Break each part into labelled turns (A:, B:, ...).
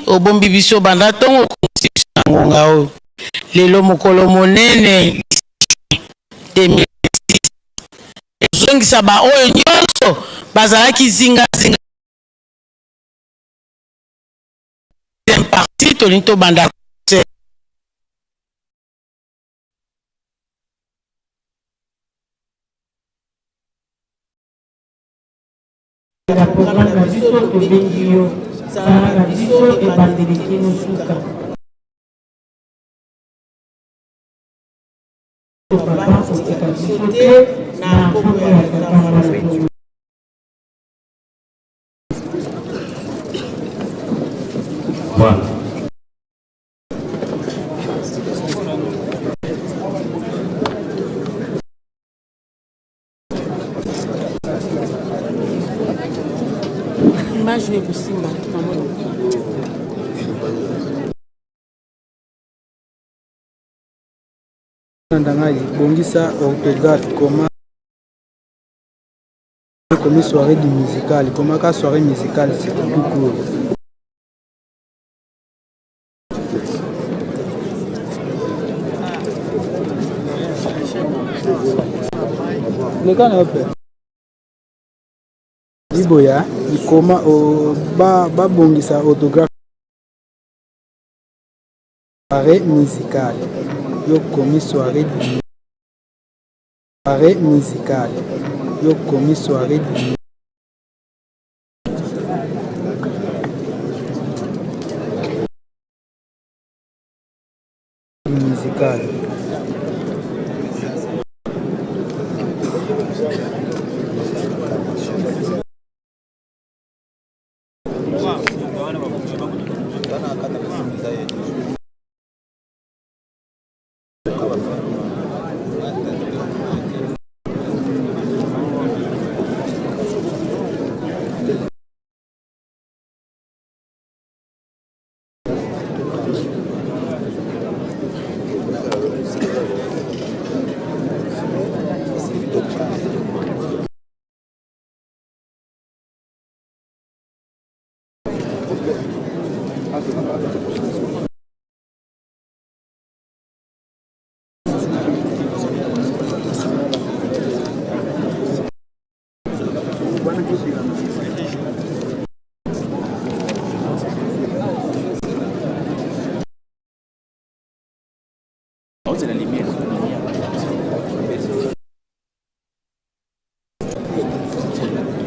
A: Obombi biso banda ntongo, okomisi biso na ngonga oyo. Lelo mokolo monene 2026, ezongisa baoyo nyonso bazalaki zingazinga. Deuxième partie, tolingi tobanda
B: Na programme na biso tobengi yo, zala na biso ebandeli kino suka. Papa, kotika biso te na nkombo ya Tata, Mwana mpe
C: Voilà.
A: Image oyo ekosimba mama.
D: Landa ngai, bongisa orthographe, koma ekomi soirée du musical, komaka soirée musicale, c'est tout court. Leka na yo mpe liboya likoma babongisa orthographe soirée musicale, yo komi soirée soirée musicale, yo komi soirée. Musicale.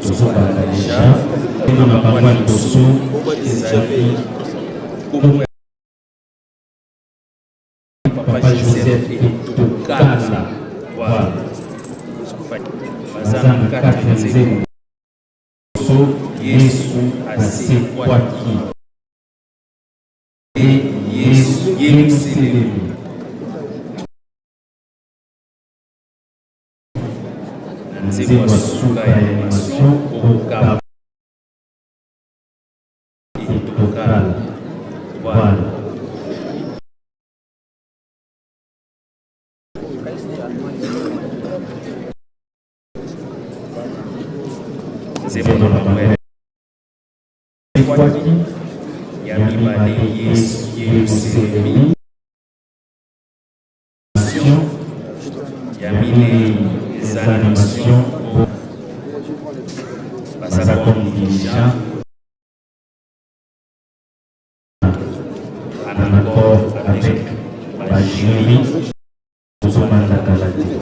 C: Tozobanda deja ndenge na bango ya liboso ezali Papa Joseph Etokala. Voilà. Baza na kati ya nzembo so Yesu asekwaki. Yesu Yerusalemu. Na nzembo ya suka ya animation okaba Etokala. Voilà. Nzembo na bango ya ekwaki ya mibale Yesu Yerusalemi ya minei eza animation baza comme dirigeant en accord avec ba jury tozobanda kala te.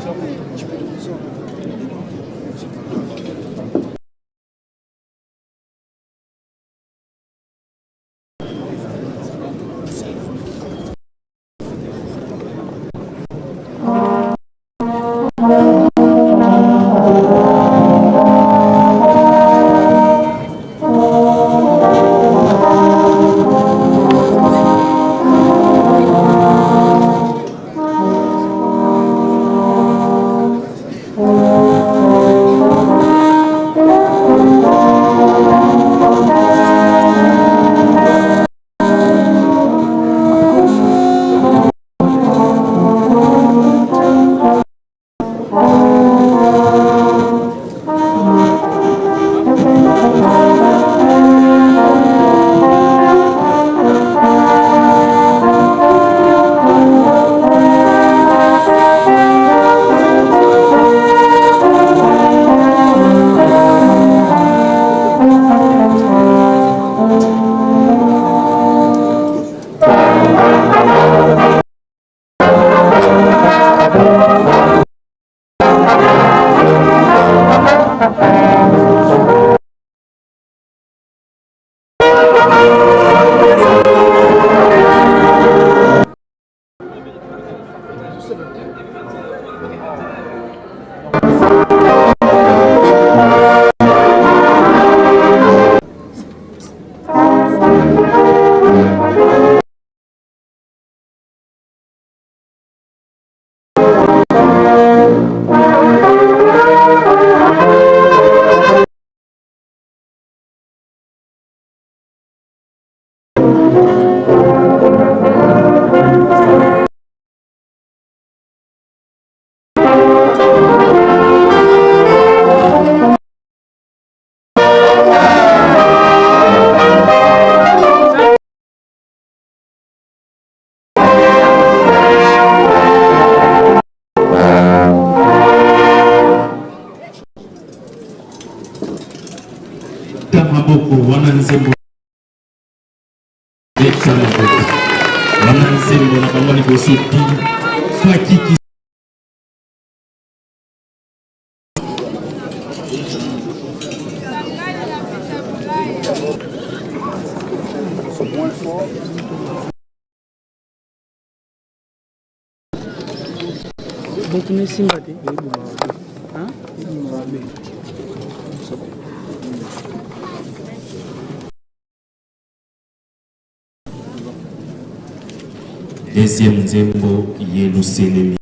C: Beta maboko wana nzembo. Beta maboko wana nzembo na bango liboso ti fakiki.
D: Bokuna esimba te.
C: Deuxième nzembo Yelusalemi.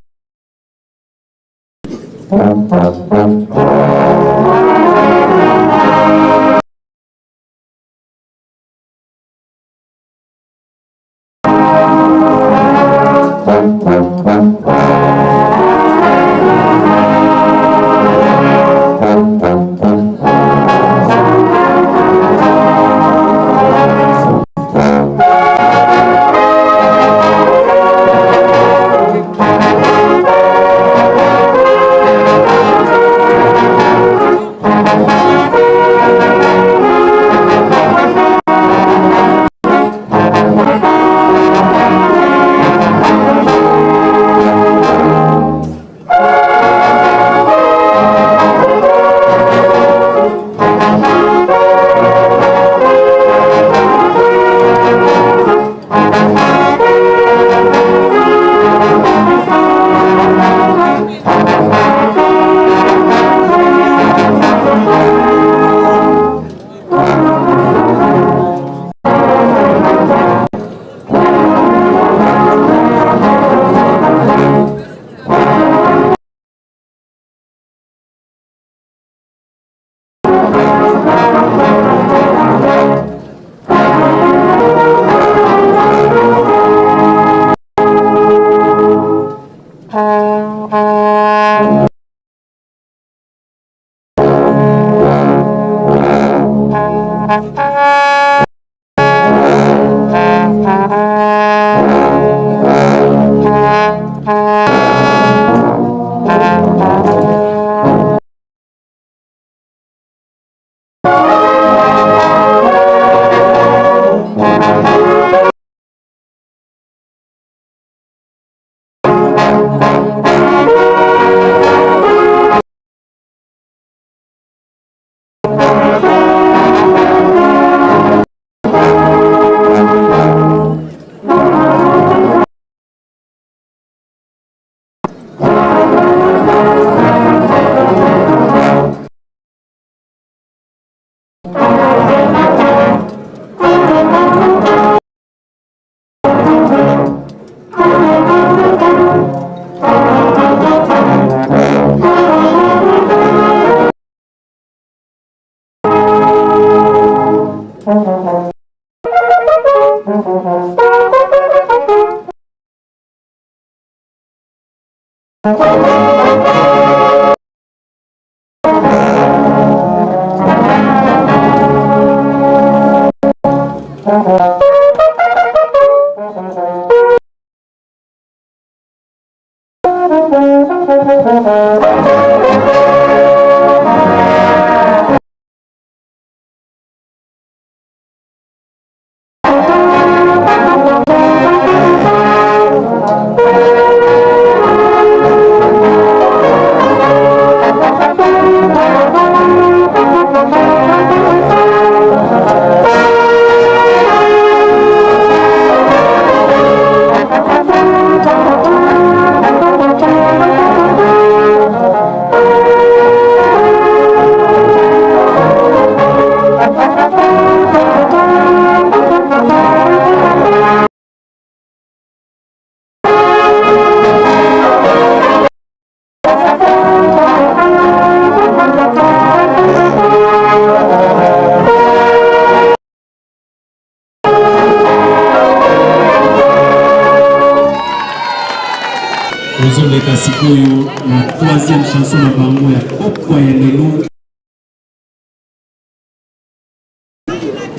C: Tozoleka sikoyo na troisième chanson na bango ya pokwa ya lelo.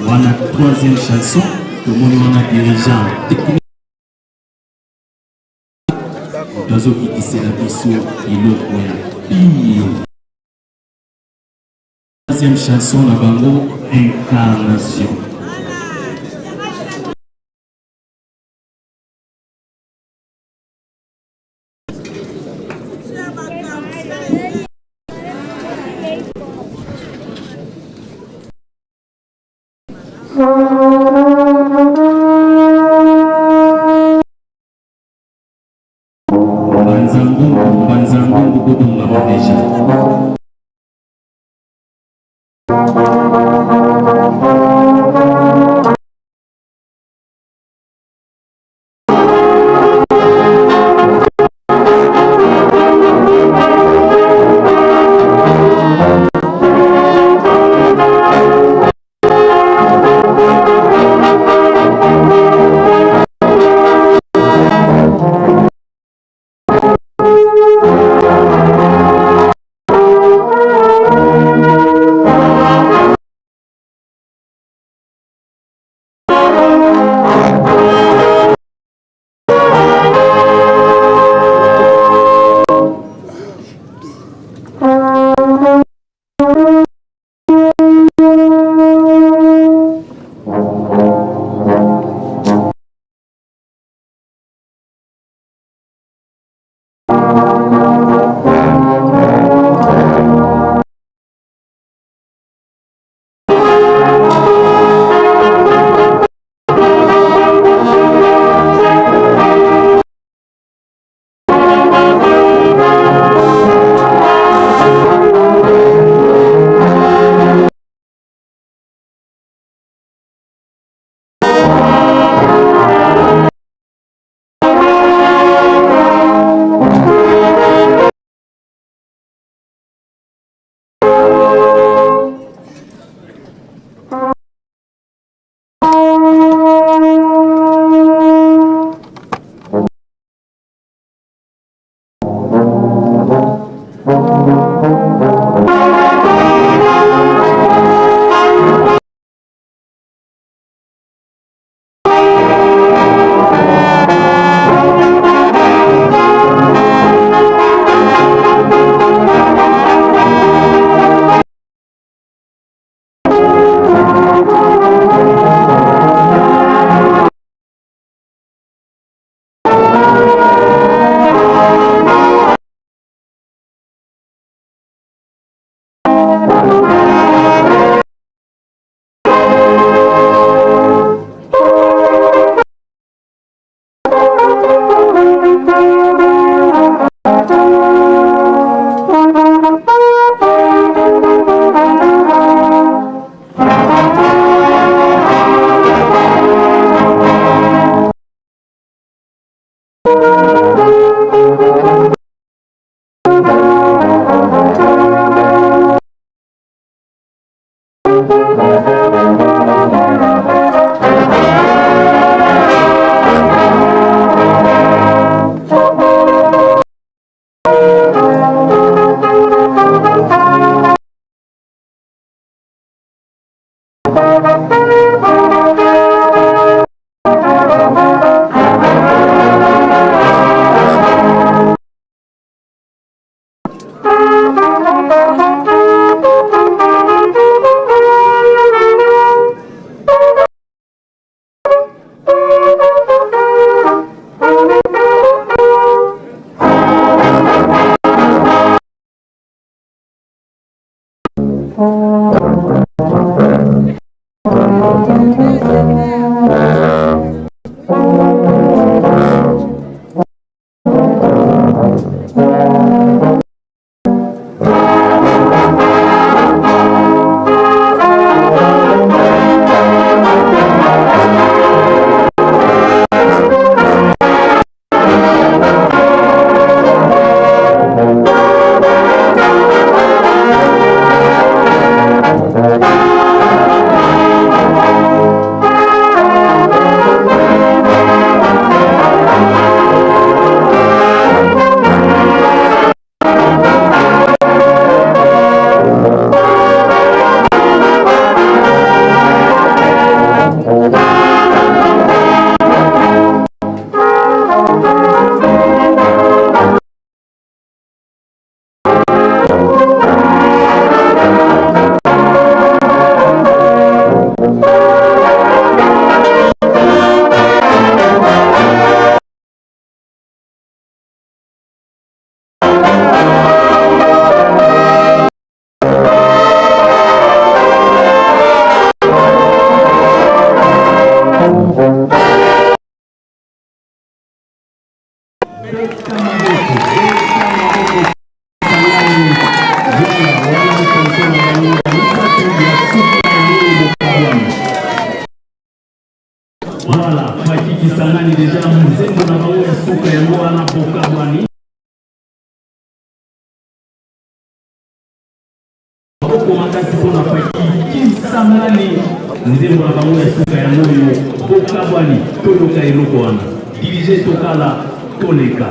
C: Wana troisième chanson tomoni wana dirigeant technique moto azokitisela biso eloko ya pio. Troisième chanson na bango. Incarnation. Mbanza ngungu, mbanza ngungu bobongama deja. deja nzembo na bango ya suka yango wana bokabwani. Maboko makasi mpo na Faki Kisangani, nzembo na bango ya suka yango oyo bokabwani. Toyoka eloko wana, dirige tokala toleka.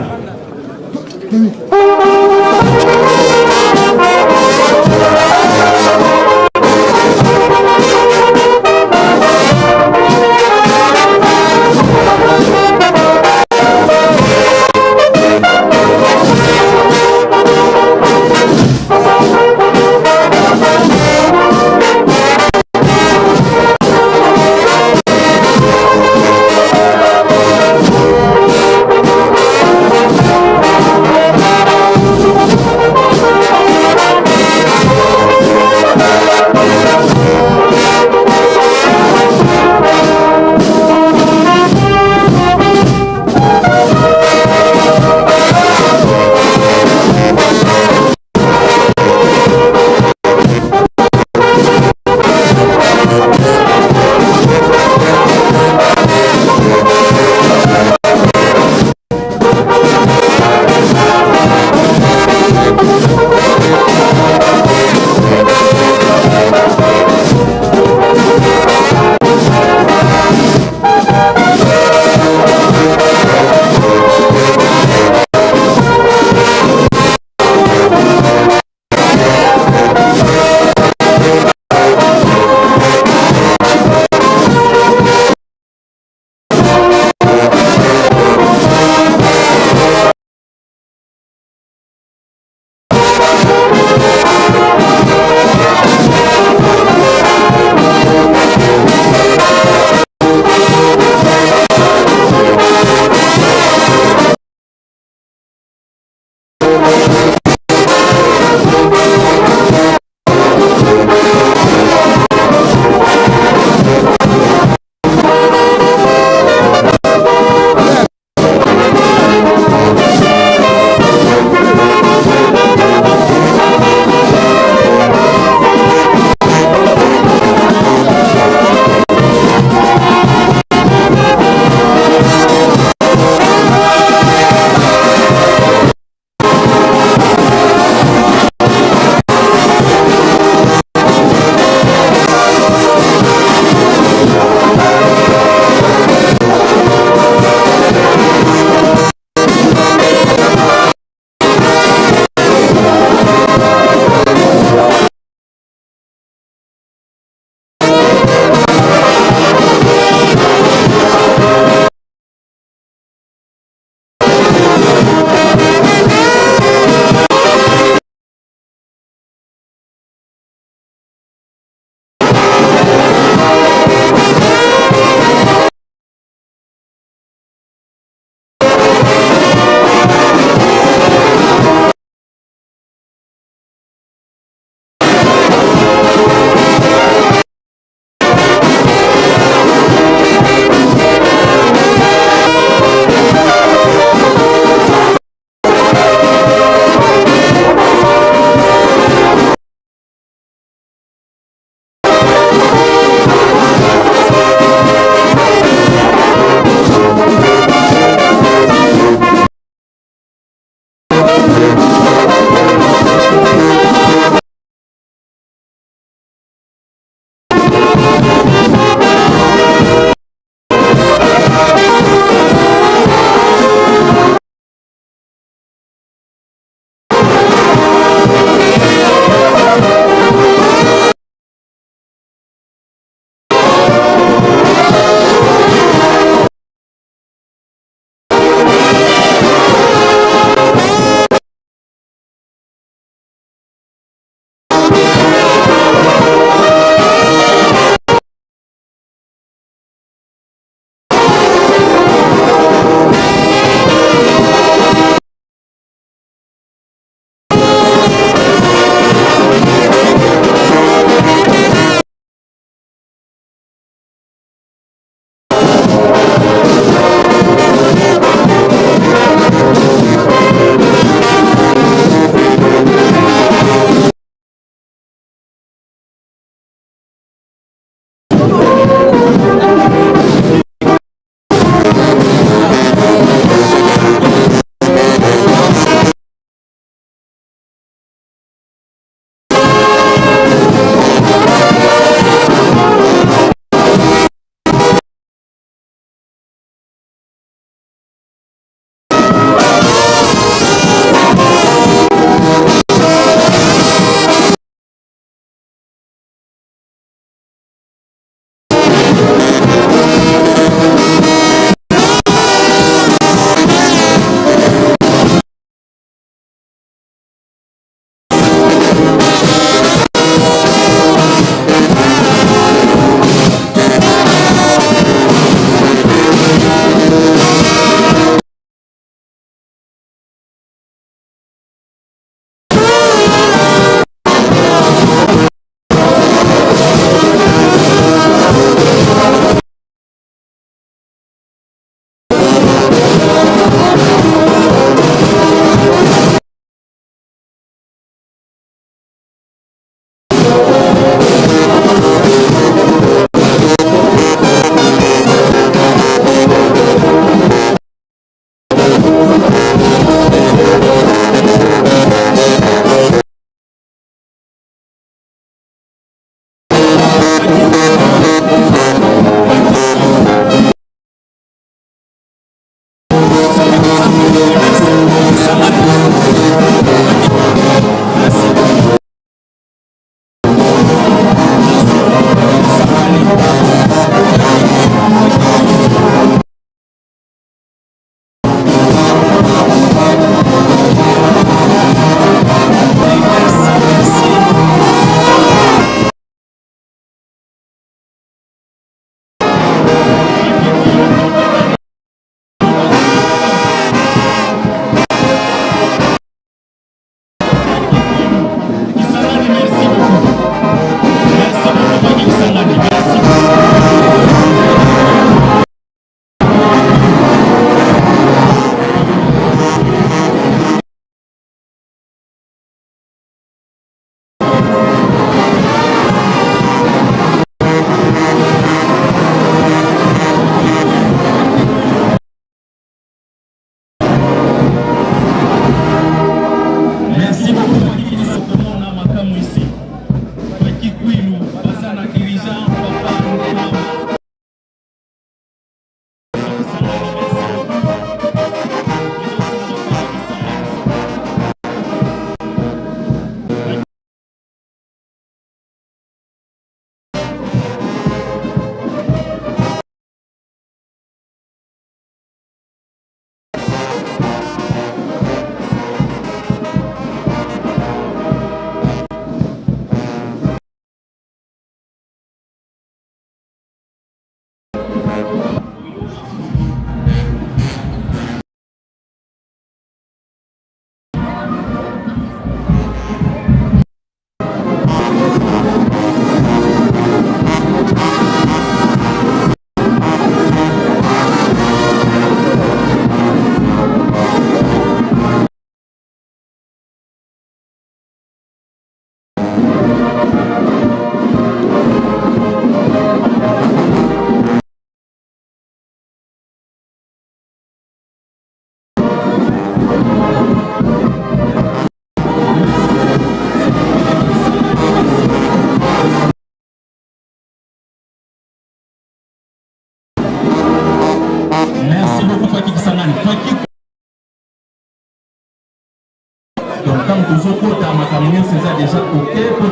E: Nyonso eza déjà ok po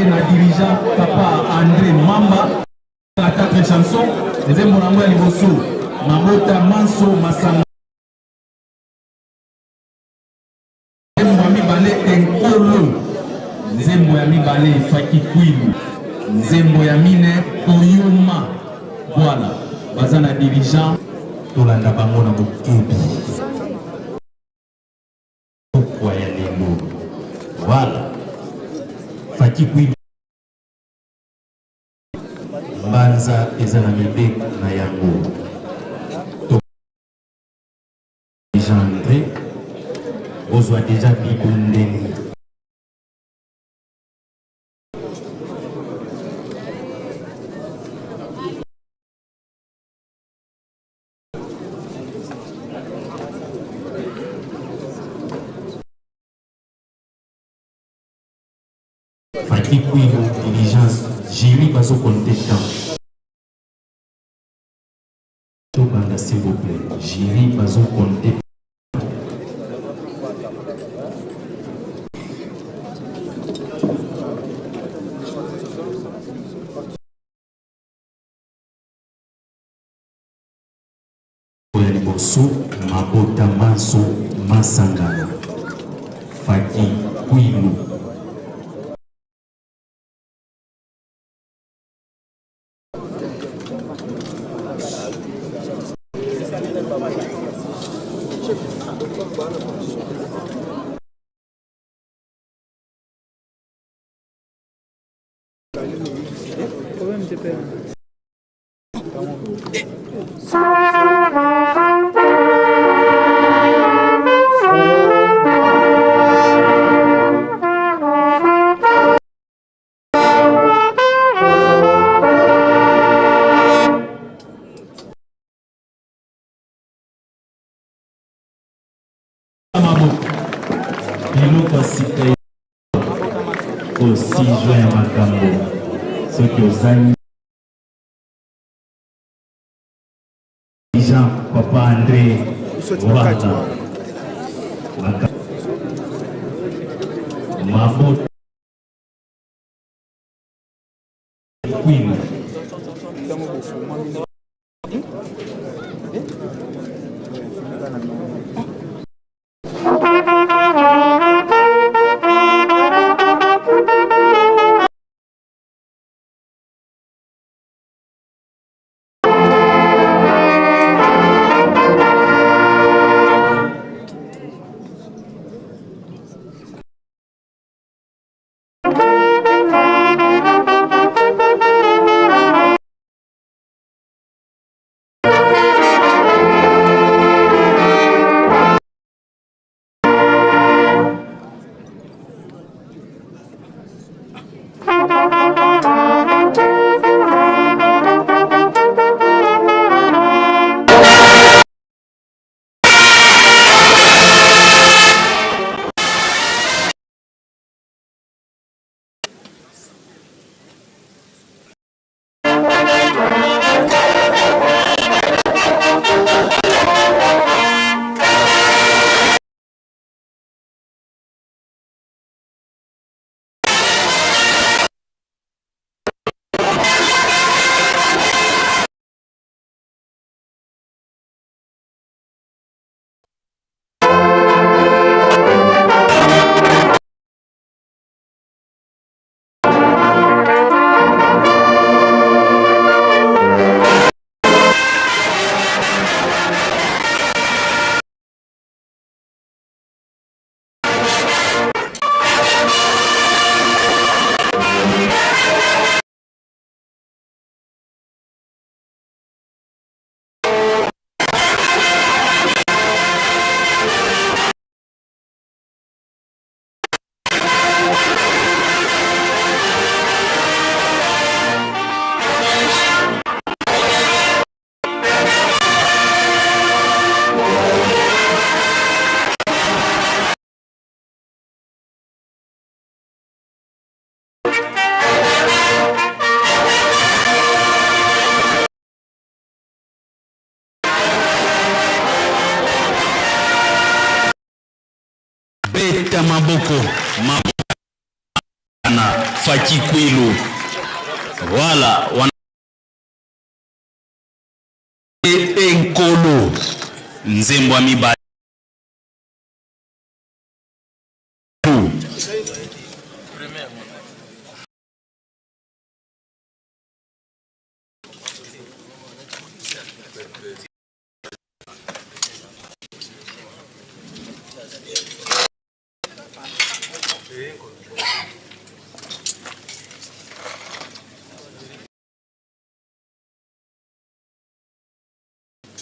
E: na dirigeant papa André Mamba na quatre chansons. Nzembo na yango ya liboso, Mabota manso masanga. Nzembo ya mibale, Enkolo. Nzembo ya mibale, Faki Kwilu. Nzembo ya mine, Koyoma. Voilà, baza na dirigeant, tolanda bango na bokebi. Pokwa ya lelo, voilà, Faki Kwilu. Mbanza eza na mibeko na yango. Gendre, bozwa deja bibundeli. Patrick Kwilu, diligence, jury bazo compter temps. Tobanda s'il vous plaît. Jury bazo compter. Ya liboso, Mabota manso masangana, Faki Kwilu. Maboko biloko ya sika osijwa ya makambo soki ozangi. Jean Papa André Wanga Mabota Queen.
C: Maboko na Faki Kwilu. Voilà, wana Enkolo nzembo ya mibale.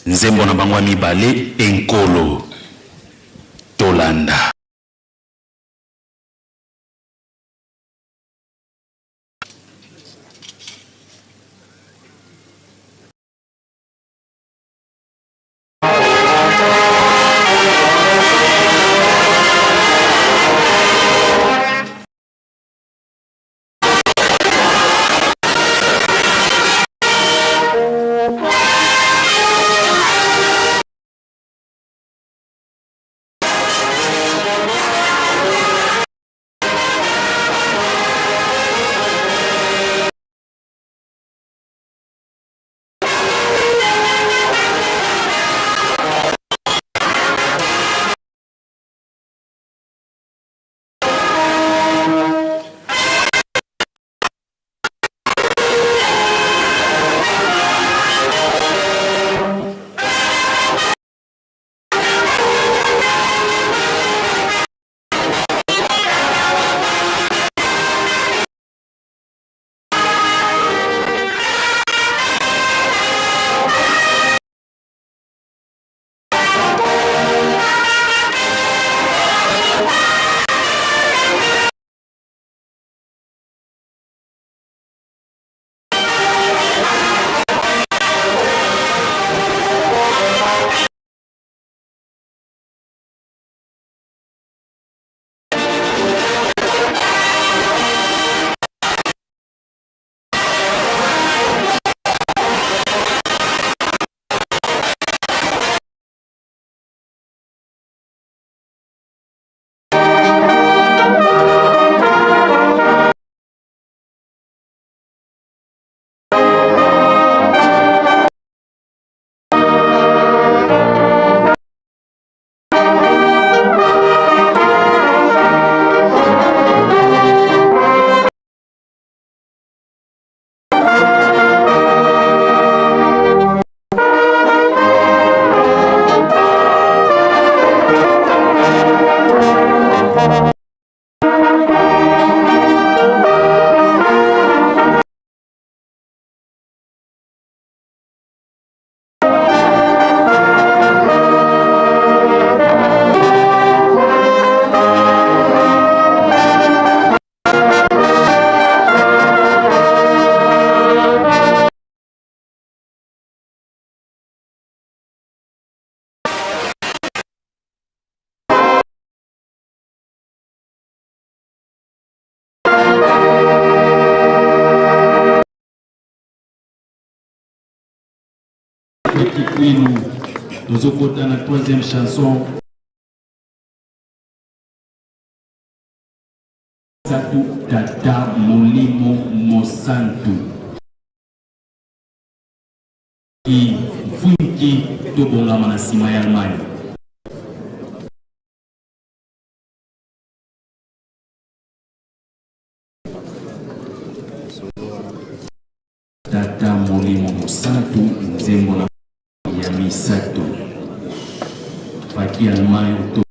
C: Nzembo na bango ya mibale Enkolo, tolanda. Kikwinu tozokota na troisième chanson Satu Tata Molimo Mosantu Mfunki tobongama na nsima ya Allemagne. Tata Molimo Mosantu nzembo na ya misato Faki Allemagne to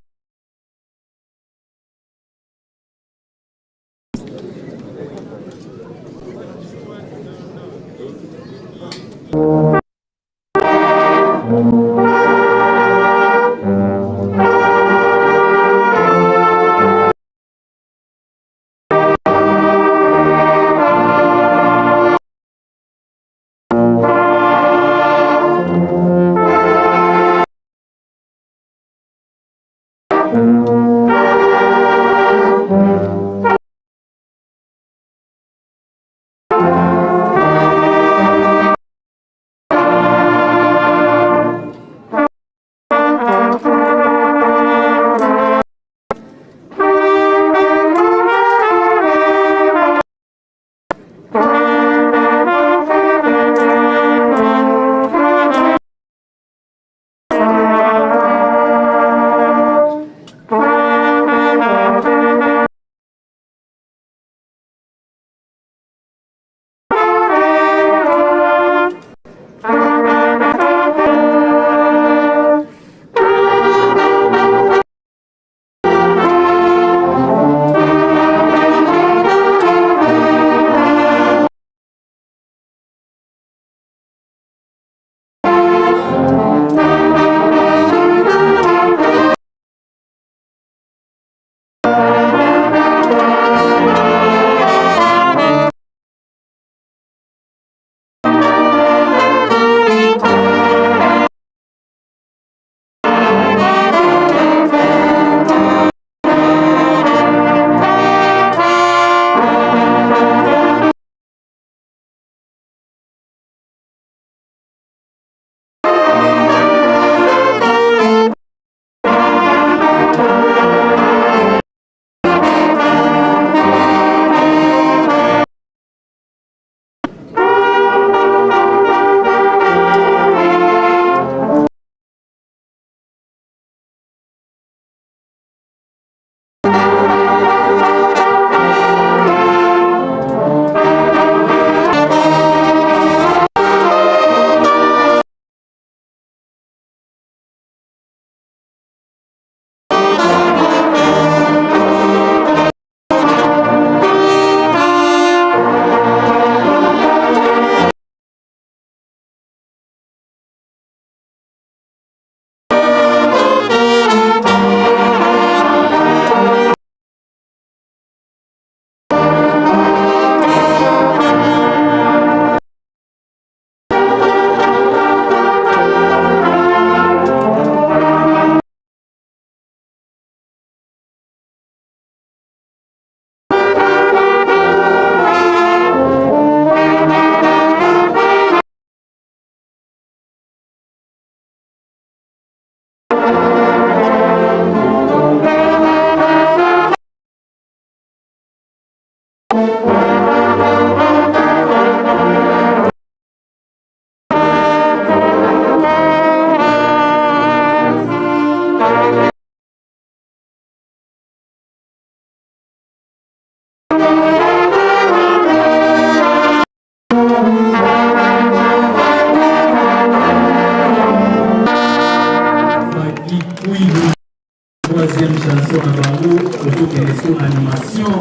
C: Troisième chanson na bango, tozokende so na animation,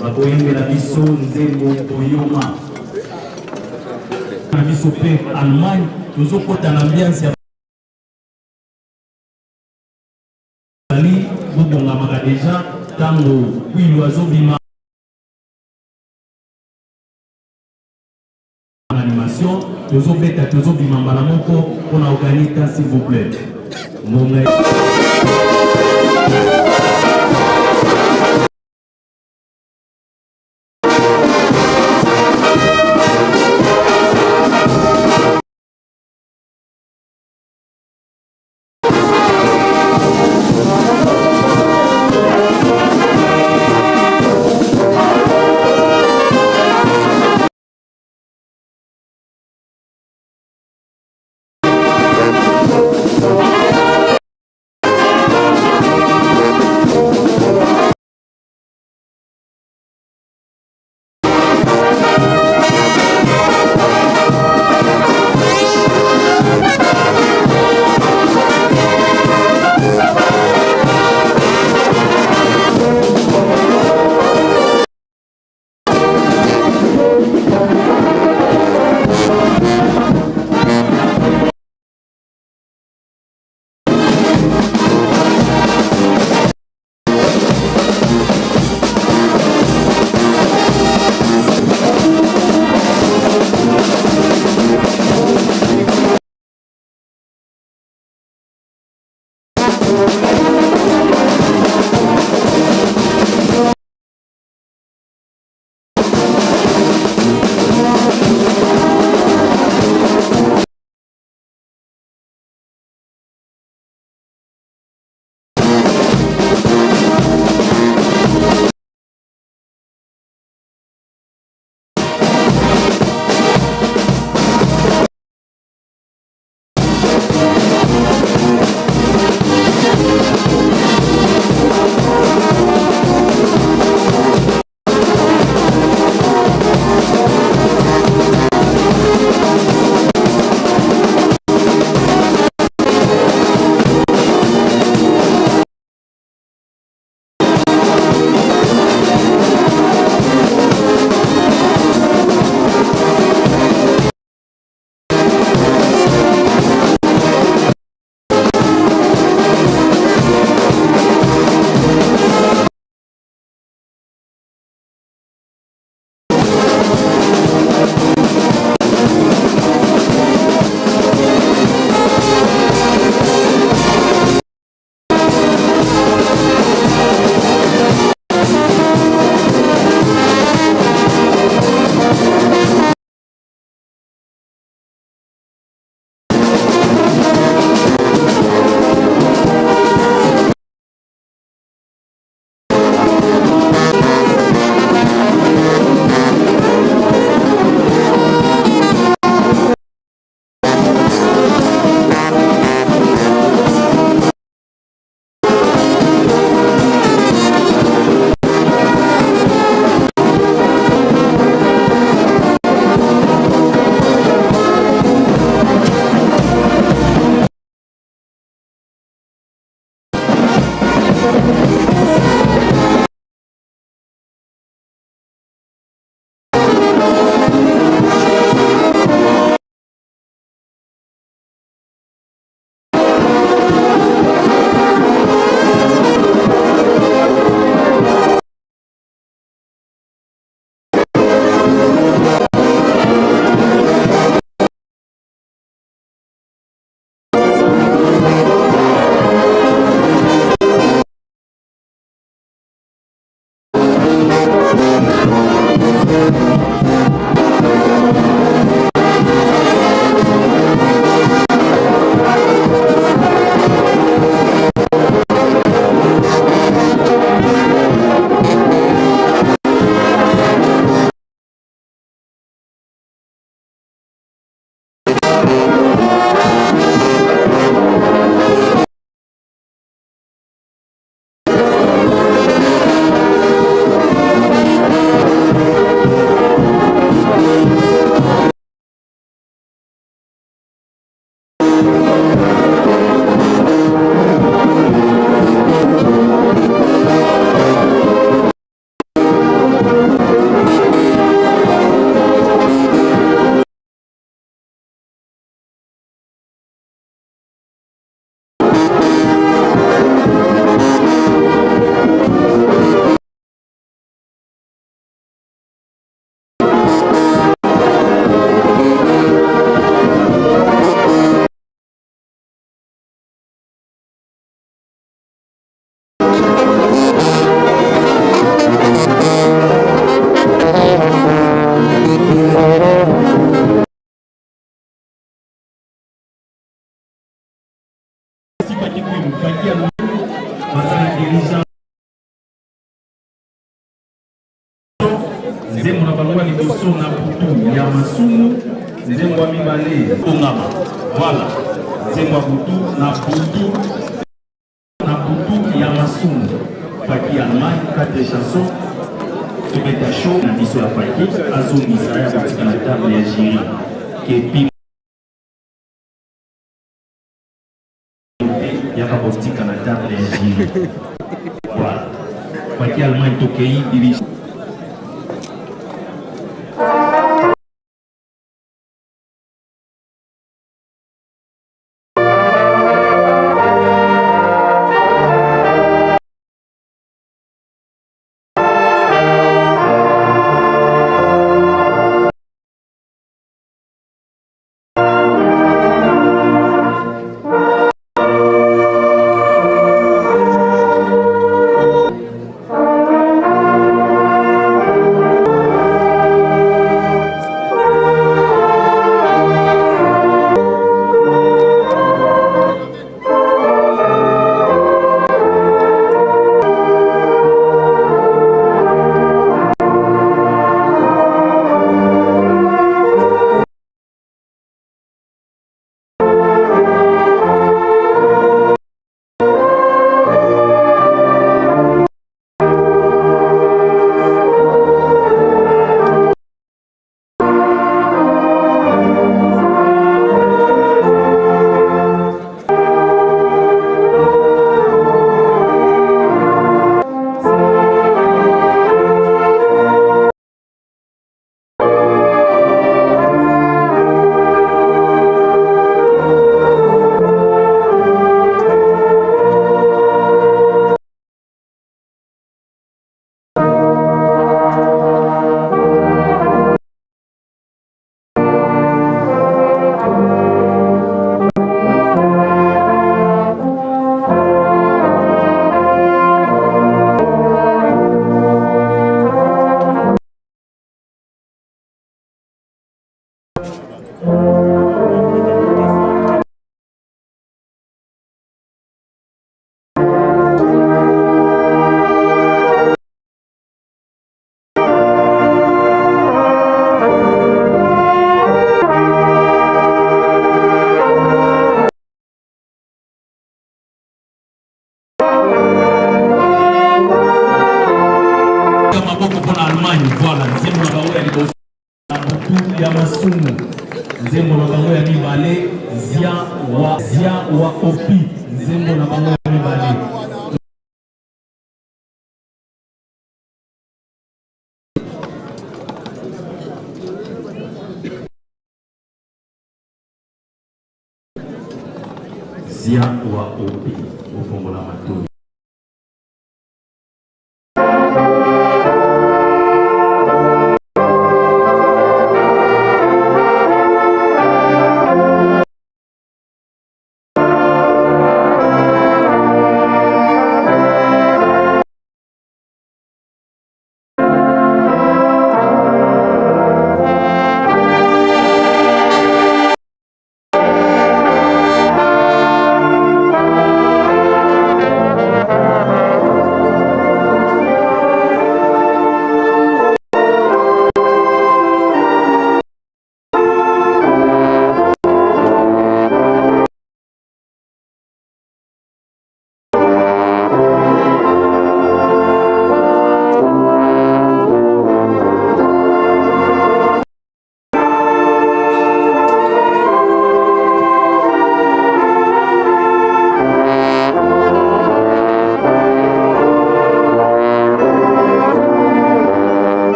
C: bakoyembela biso nzembo Boyoma na biso mpe Allemagne. Tozokɔta na ambiance ya bali bobongamaka deja ntango Kwilu azobima animation, tozobeta, tozobima mbala moko mpona organita. S'il vous plaît, ngonga.
E: Nzembo na bango ya liboso na butu ya masumu, nzembo ya mibale kongama. Voilà, nzembo ya butu na butu na butu ya masumu. Faki Allemagne, quatre chansons. Tobeta show na biso ya Faki azongisa ya kotika na table ya jury kepi yaka kotika na table ya jury. Voilà, Faki Allemagne tokei dirige. Maboko mpona Allemagne. Voilà, nzembo na bango ya liboso na butu ya masumu, nzembo na bango ya mibale zia wa zia wa opi, nzembo na bango ya mibale. Zia wa opi, ofongola matoi.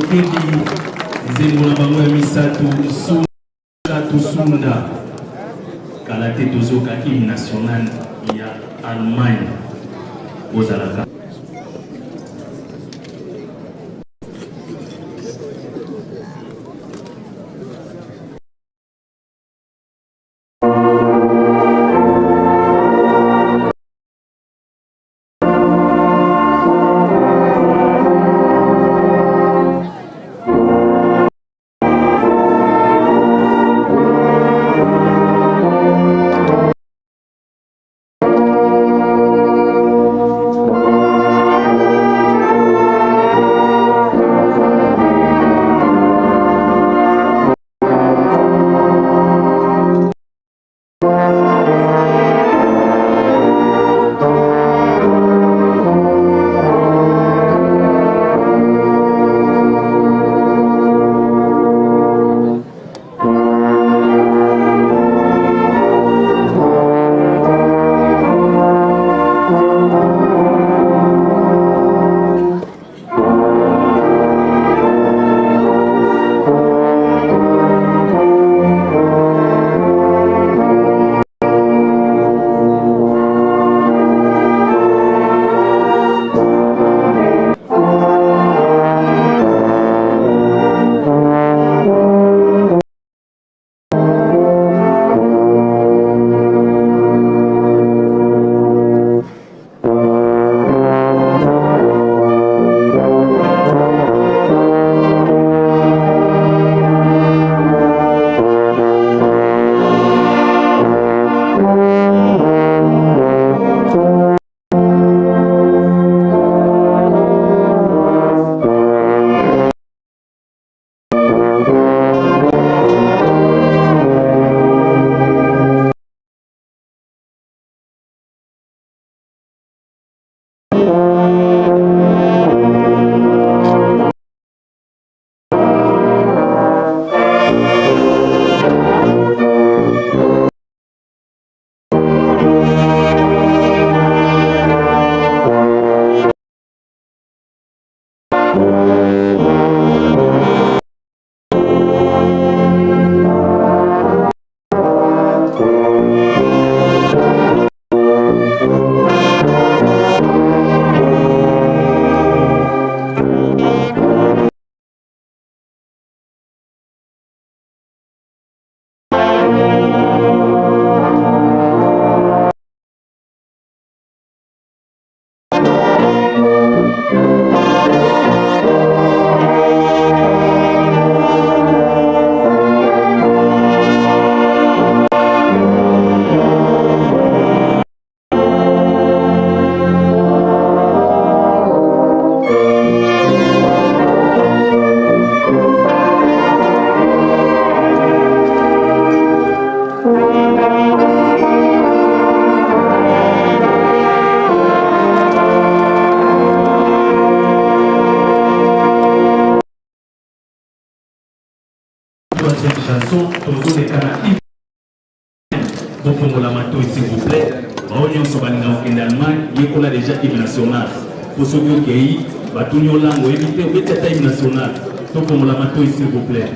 C: Tshisekedi, nzembo na bango ya misato Sunda Tusunda. Kala te tozoka hymne national ya Allemagne. Bozalaka Troisième chanson, tozoleka na hymne. Bofongola matoi s'il vous plaît. Bao nyonso balinga kokende Allemagne, yekola déjà hymne national. Po soki okei, batuni yo langue oyebi te, obeti ata hymne national. Tofongola matoi s'il vous plaît.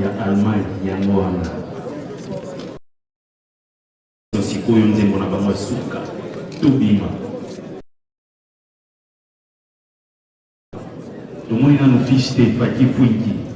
C: Ya Allemagne yango wana sikoyo nzembo na bango ya suka tobima. Tomoni nanu fiche te Faki Fwinki.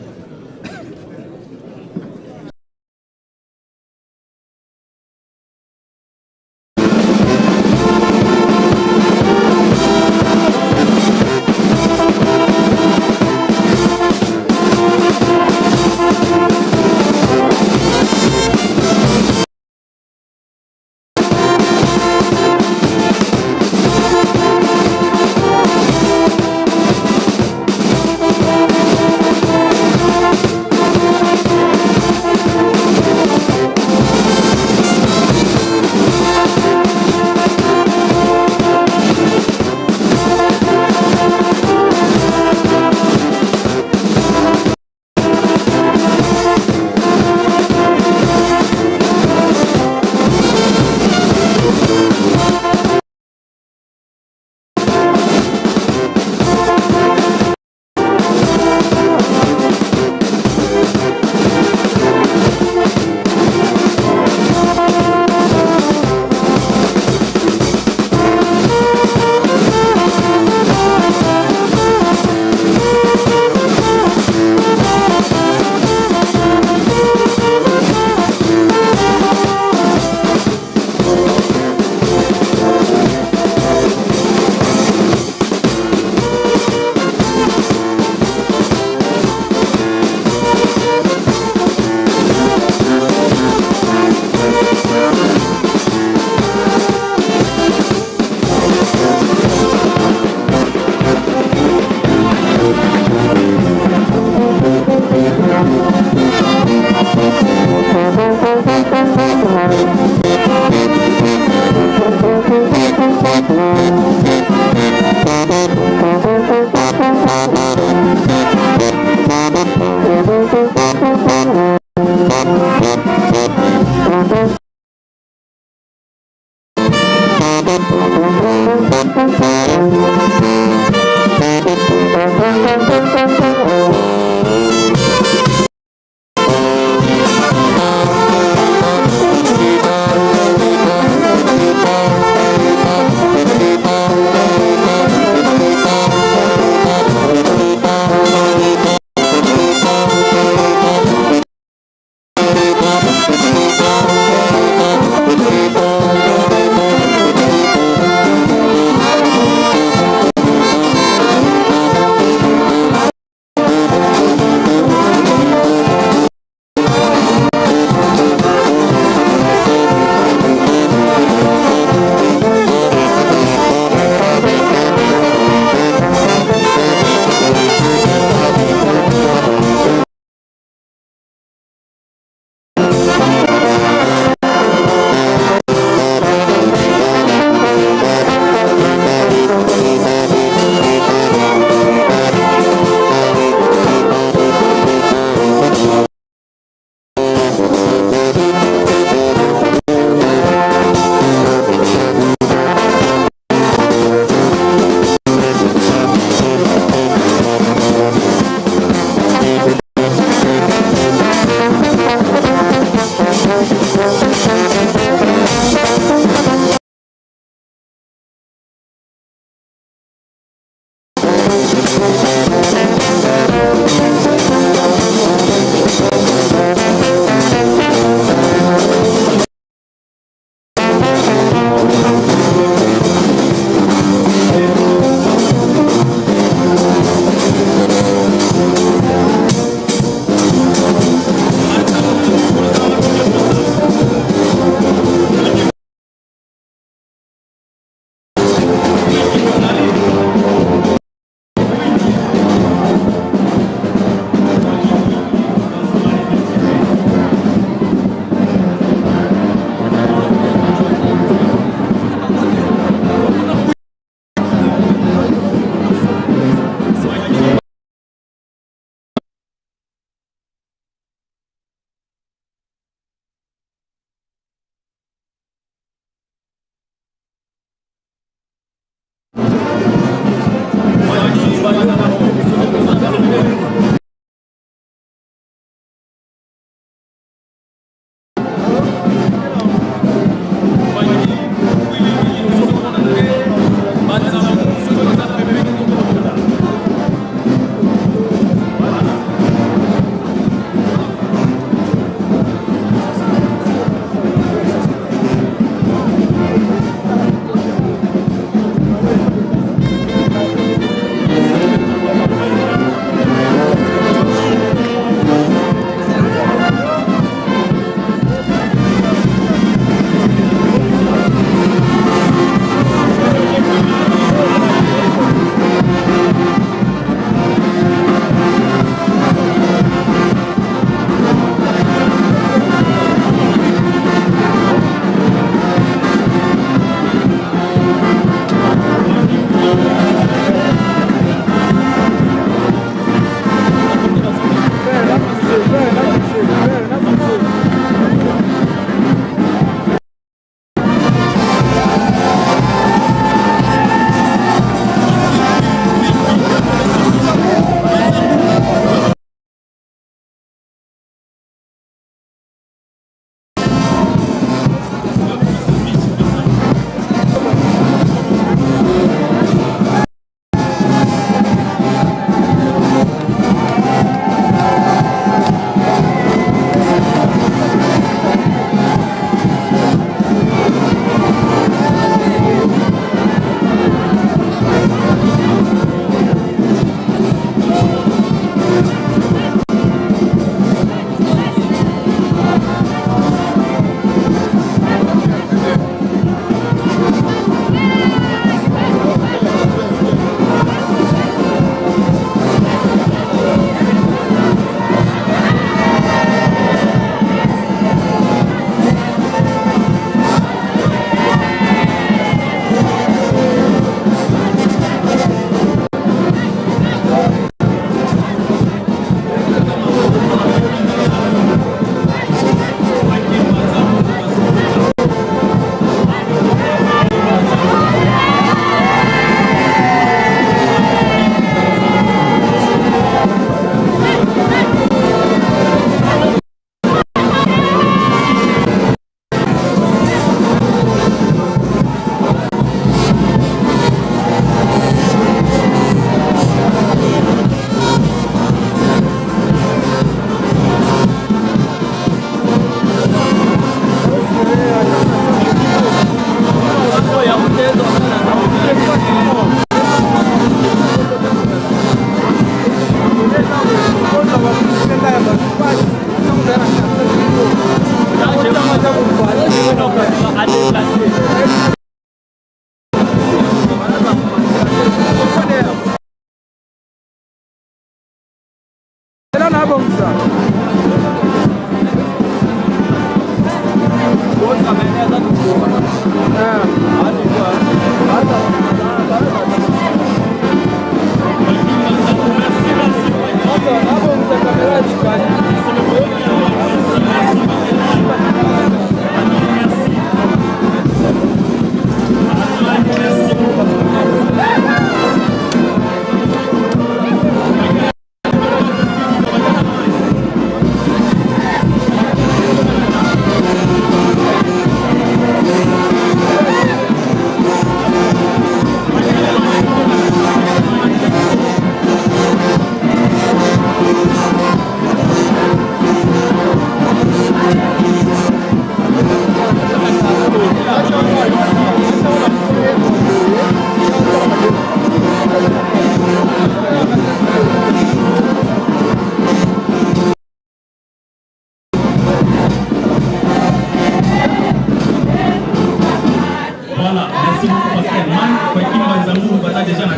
C: Voilà, merci beaucoup Pascal Man. Faki Mbanzangu baza déjà na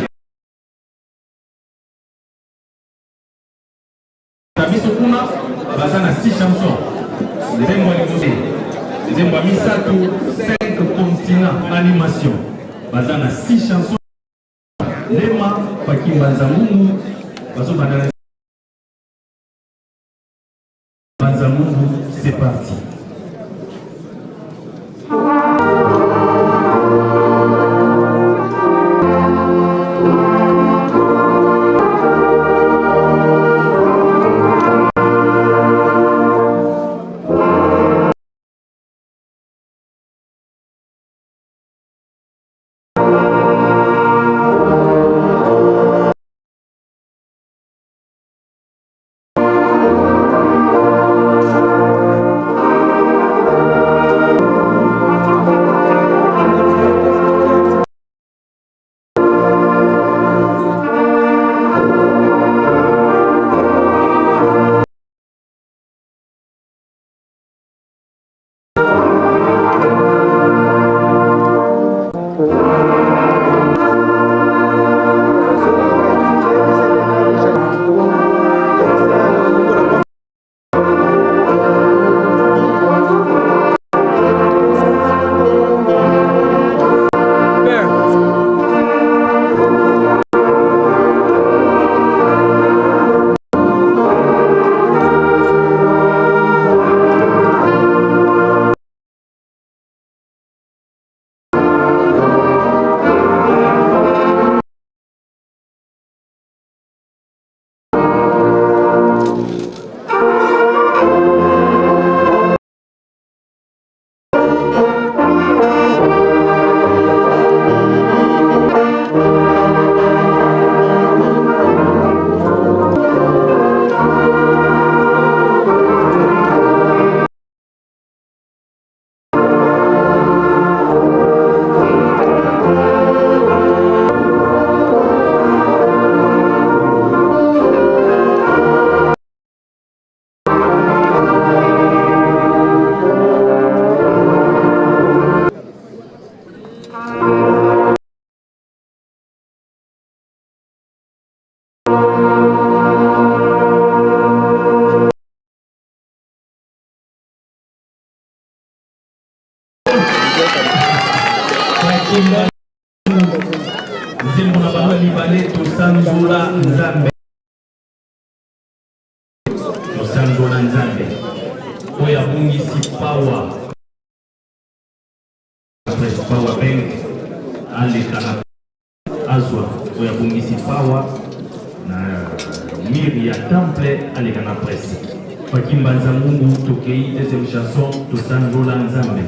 C: biso kuna baza na 6 chansons. Nzembo ya liboso, nzembo ya misato, 5 continents animation. Baza na 6 chansons. Lema Faki Mbanzangungu bazobanda na Mbanzangungu, c'est parti. Nzembo na bango ya mibale, tosanzola Nzambe, tosanzola Nzambe oyo abungisi power power bank aleka na azwa oyo abungisi power na mur ya temple aleka na presse. Faki Mbanza Ngungu, tokei deuxième chanson, tosanzola Nzambe.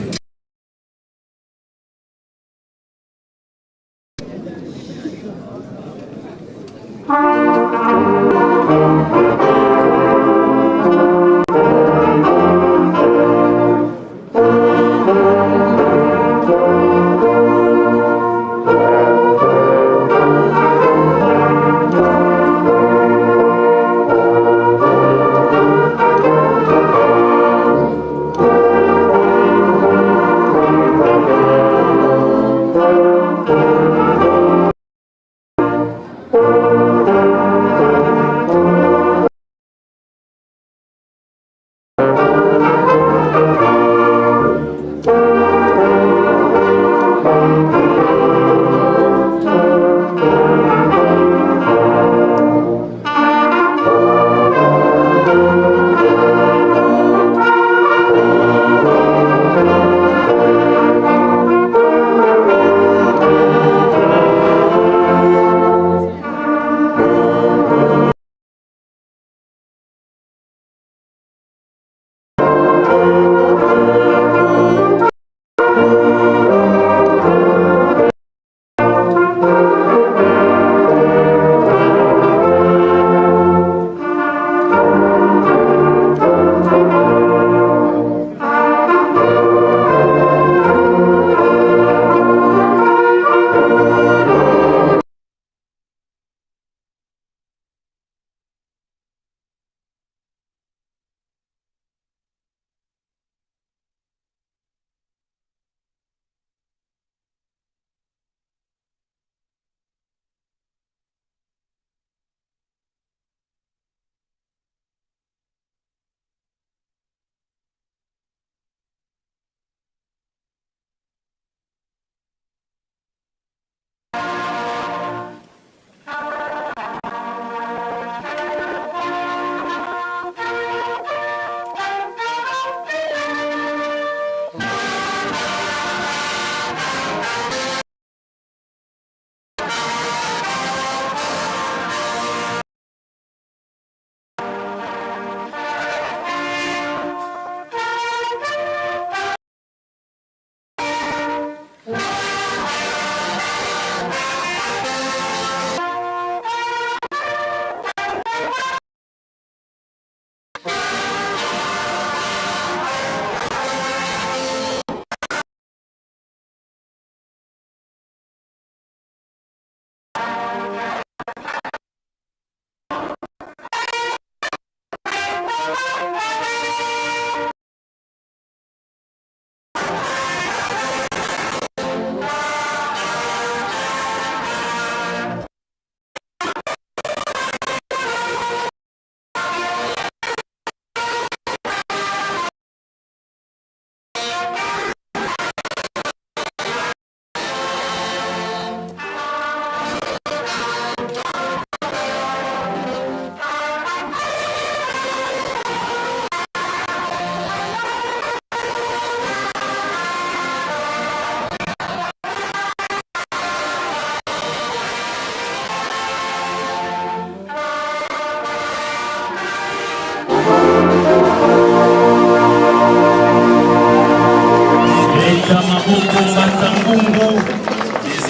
C: Tobeta maboko Mbanza Ngungu.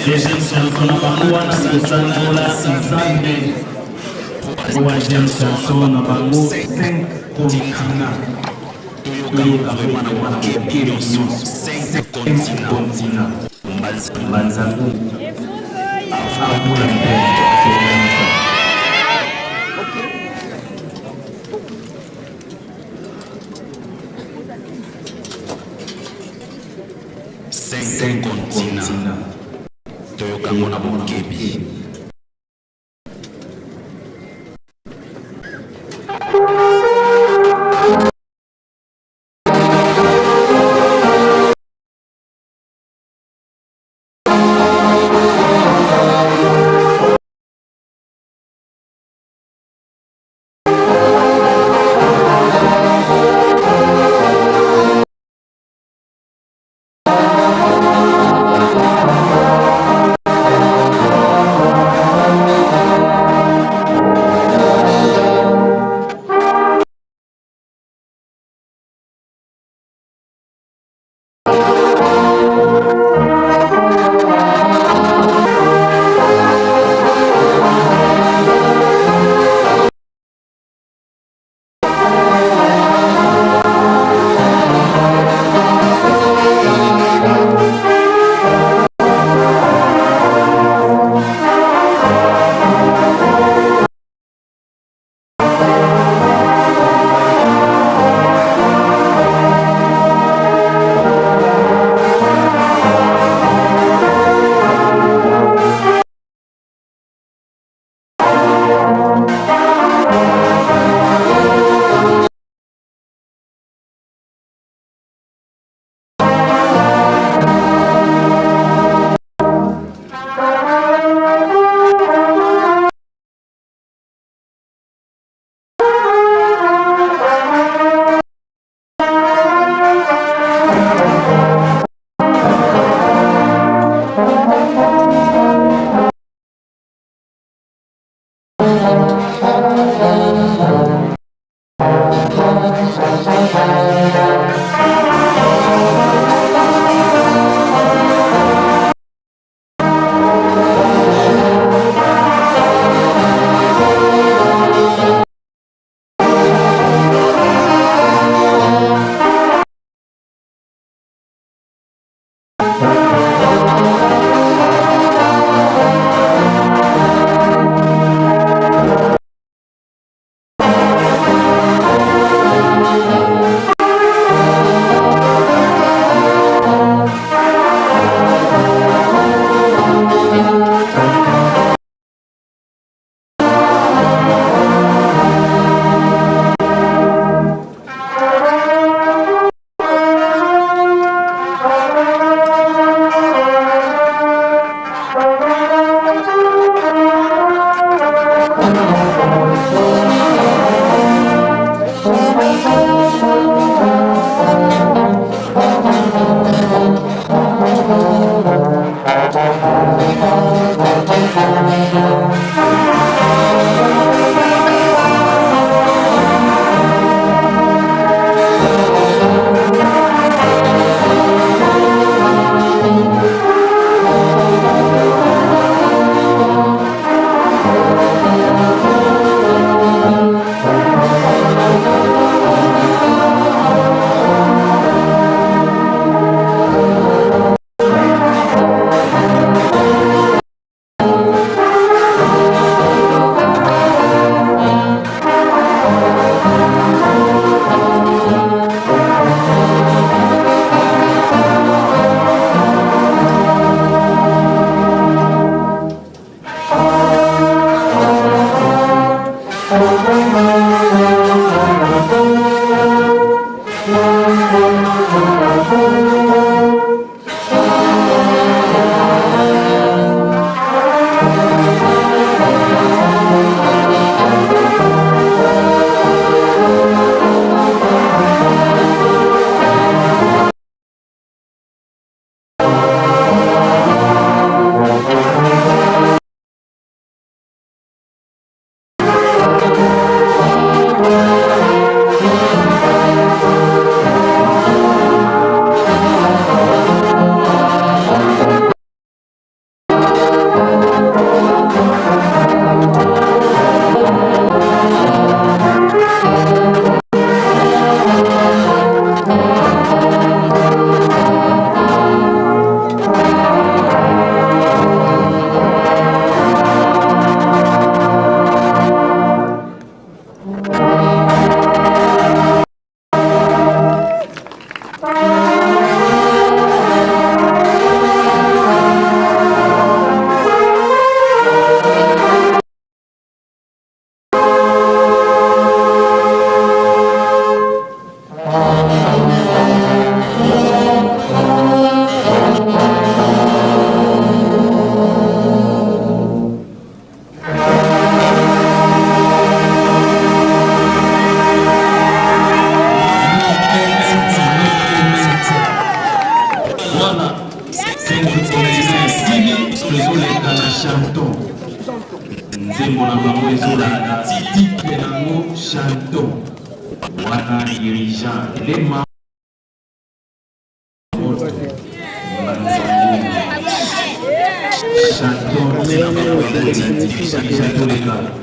C: Deuxième chanson na bango wana kosanzola Nzambe. Troisième chanson na bango 5 continents. Toyoka vraiment na bokebi nyonso. 5 continents. Mbanza Ngungu. Abula mpe.
F: Cinq continents toyoka yango na bokebi.
E: Na dirigeant Lema Chanton.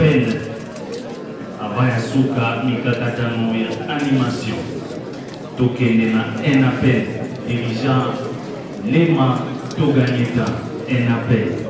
C: Appel. Avant ya suka mikakatano ya animation. Tokende na un appel. Dirigeant Lema Toganyeta, un appel.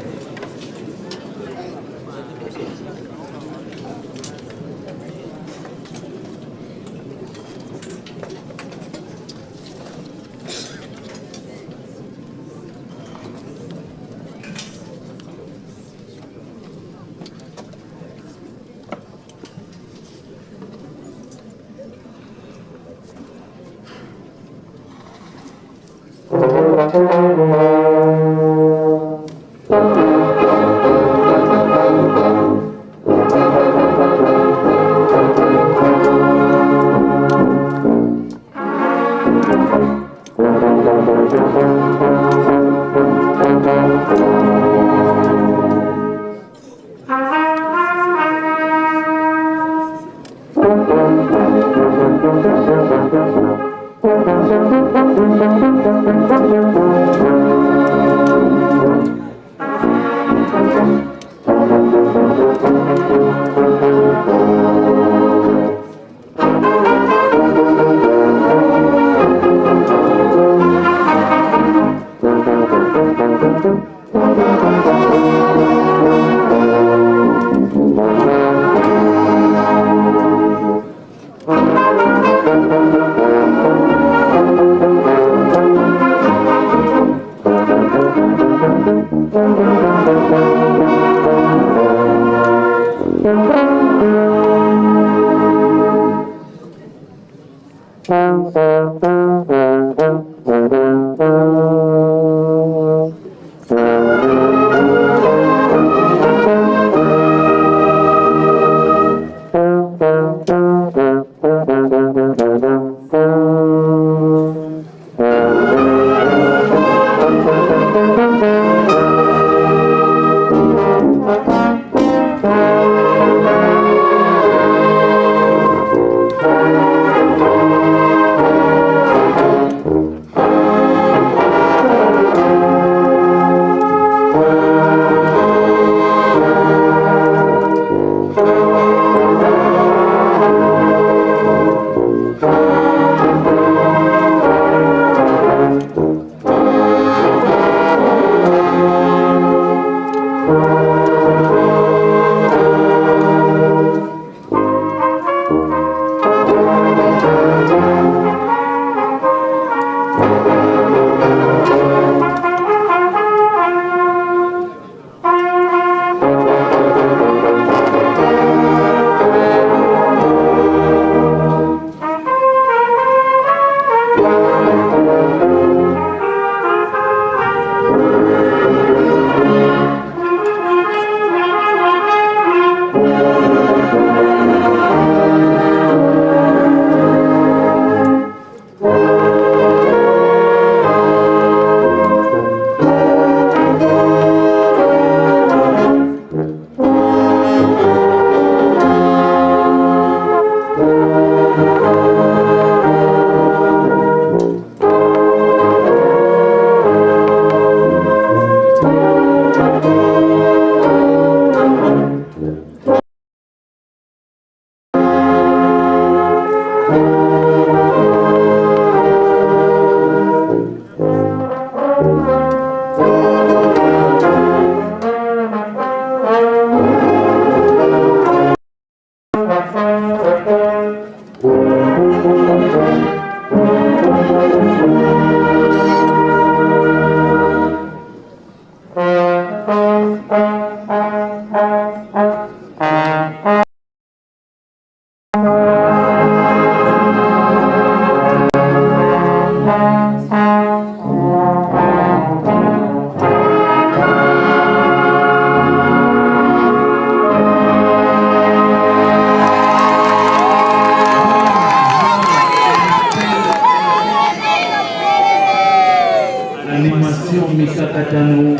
C: Animation mikakatano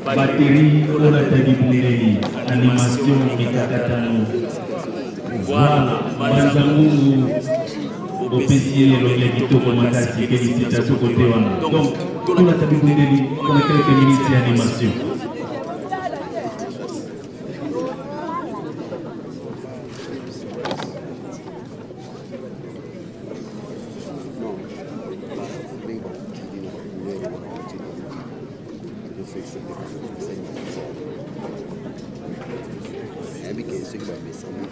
C: batterie olata libundeli animation mikakatano voilà banza ngungu opesi ye elongi ya kitoko makasi félicitation kote wana donc tolata bibundeli mpona quelques minutes ya animation.
G: Nayebi ke soki bamesani.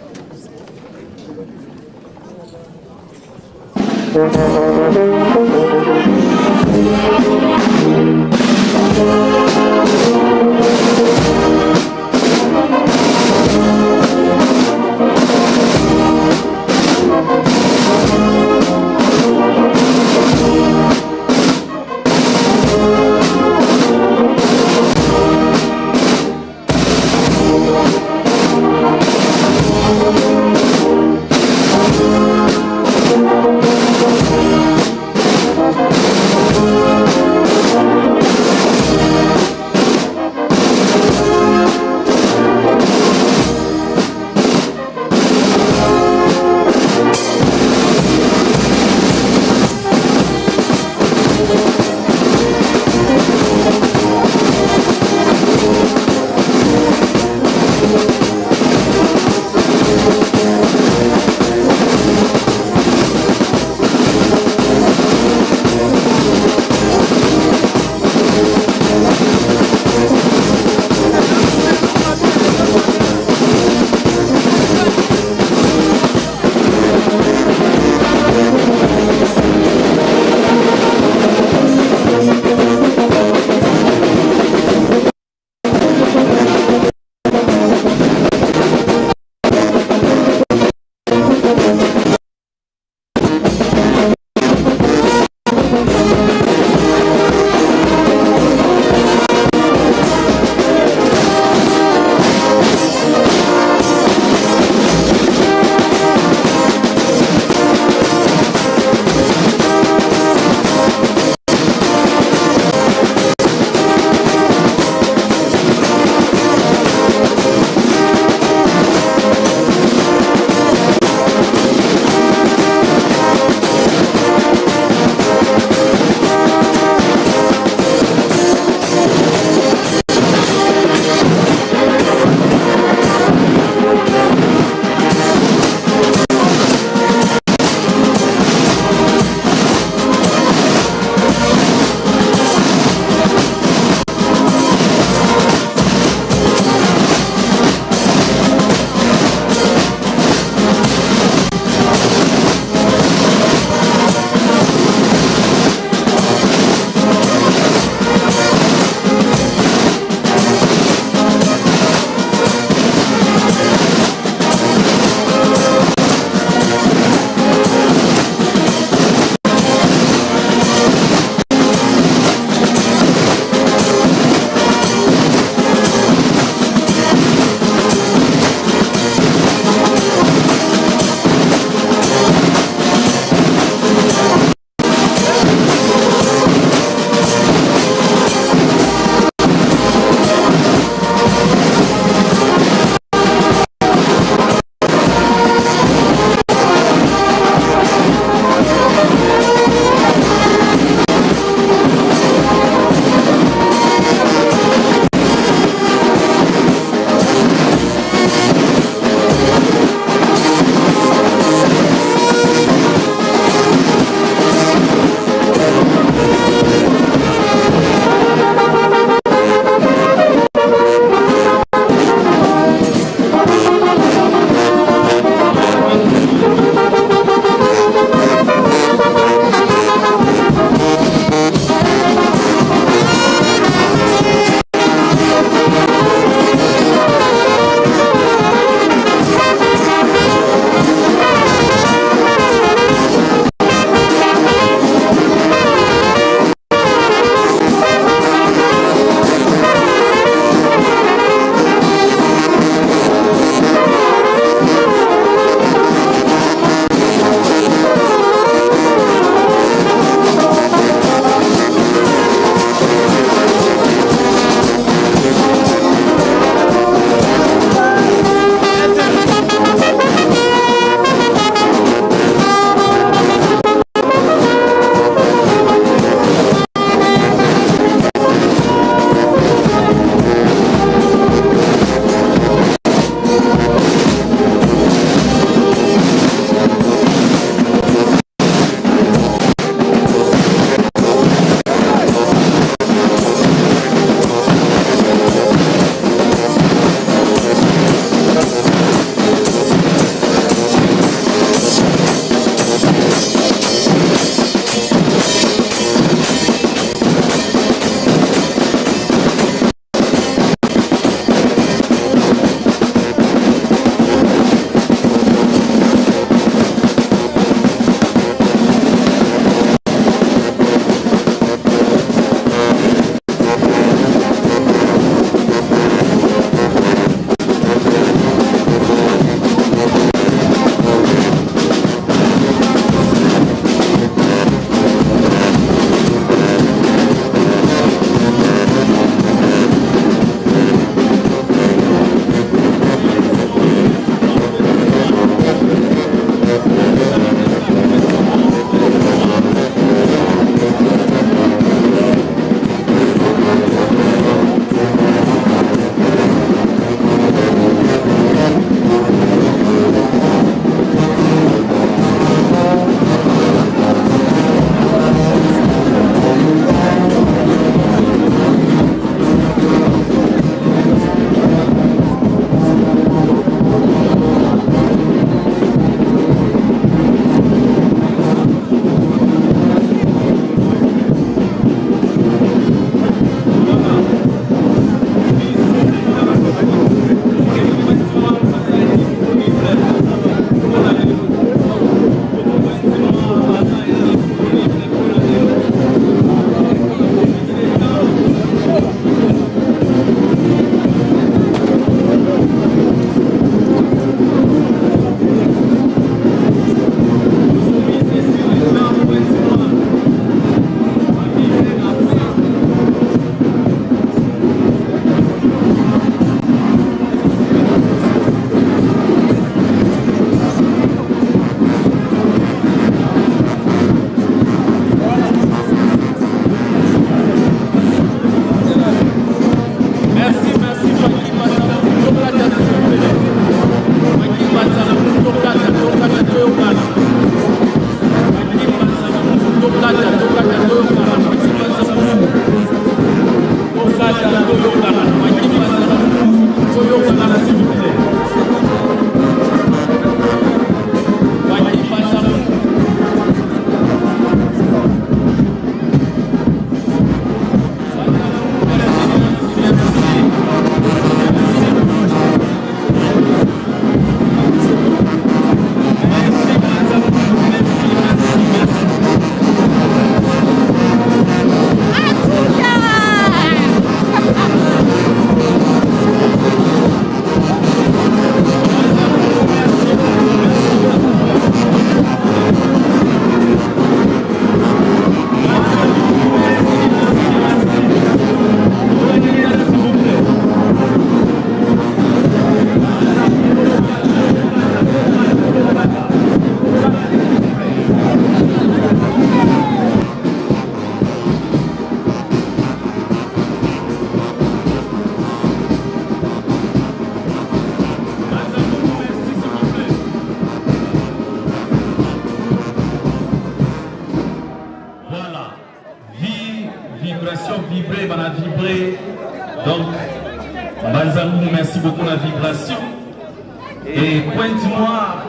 E: Et Pointe Noire,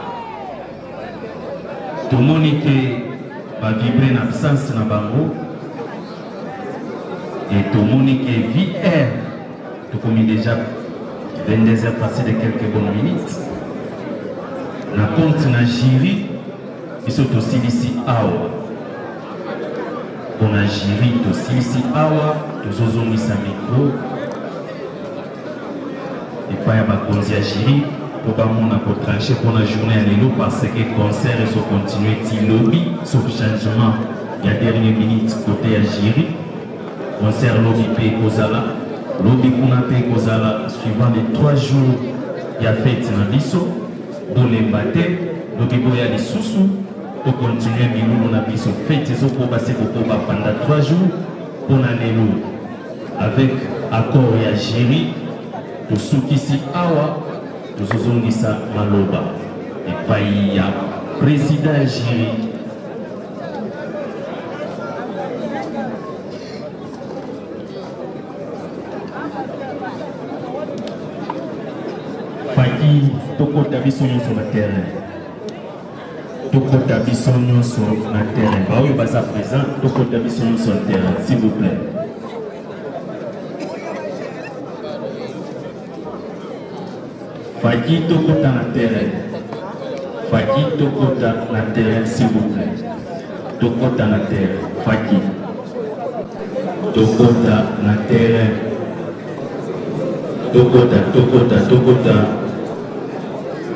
E: tomoni ke bavibre na absence na bango et tomoni ke VR tokomi déjà 22 heures passé de quelques bonnes minutes na compte na jury biso tosilisi awa mpona jury tosilisi awa tozozongisa micro epai ya bakonzi ya jury mpo bamona kotranche mpona journée ya lelo parce que concert ezocontinue ti lobi sauf changement ya dernière minute côté ya jury. Concert lobi mpe ekozala lobi kuna mpe ekozala suivant les 3 jours ya fete na biso. Bolemba te, lobi boya lisusu tokontinue milulu na biso. Fete ezokoba se kokoba pendant 3 jours. Mpona lelo avec accord ya jury tosukisi awa, tozozongisa maloba epai ya président ya jury. Faki, tokota biso nyonso na terrain, tokota biso nyonso na terrain. Baoyo baza présent, tokota biso nyonso na terrain s'il vous plaît. Faki, tokota na terrain. Faki, tokota na terrain s'il vous plaît. Tokota na terrain. Faki, tokota na terrain. Tokota, tokota, tokota,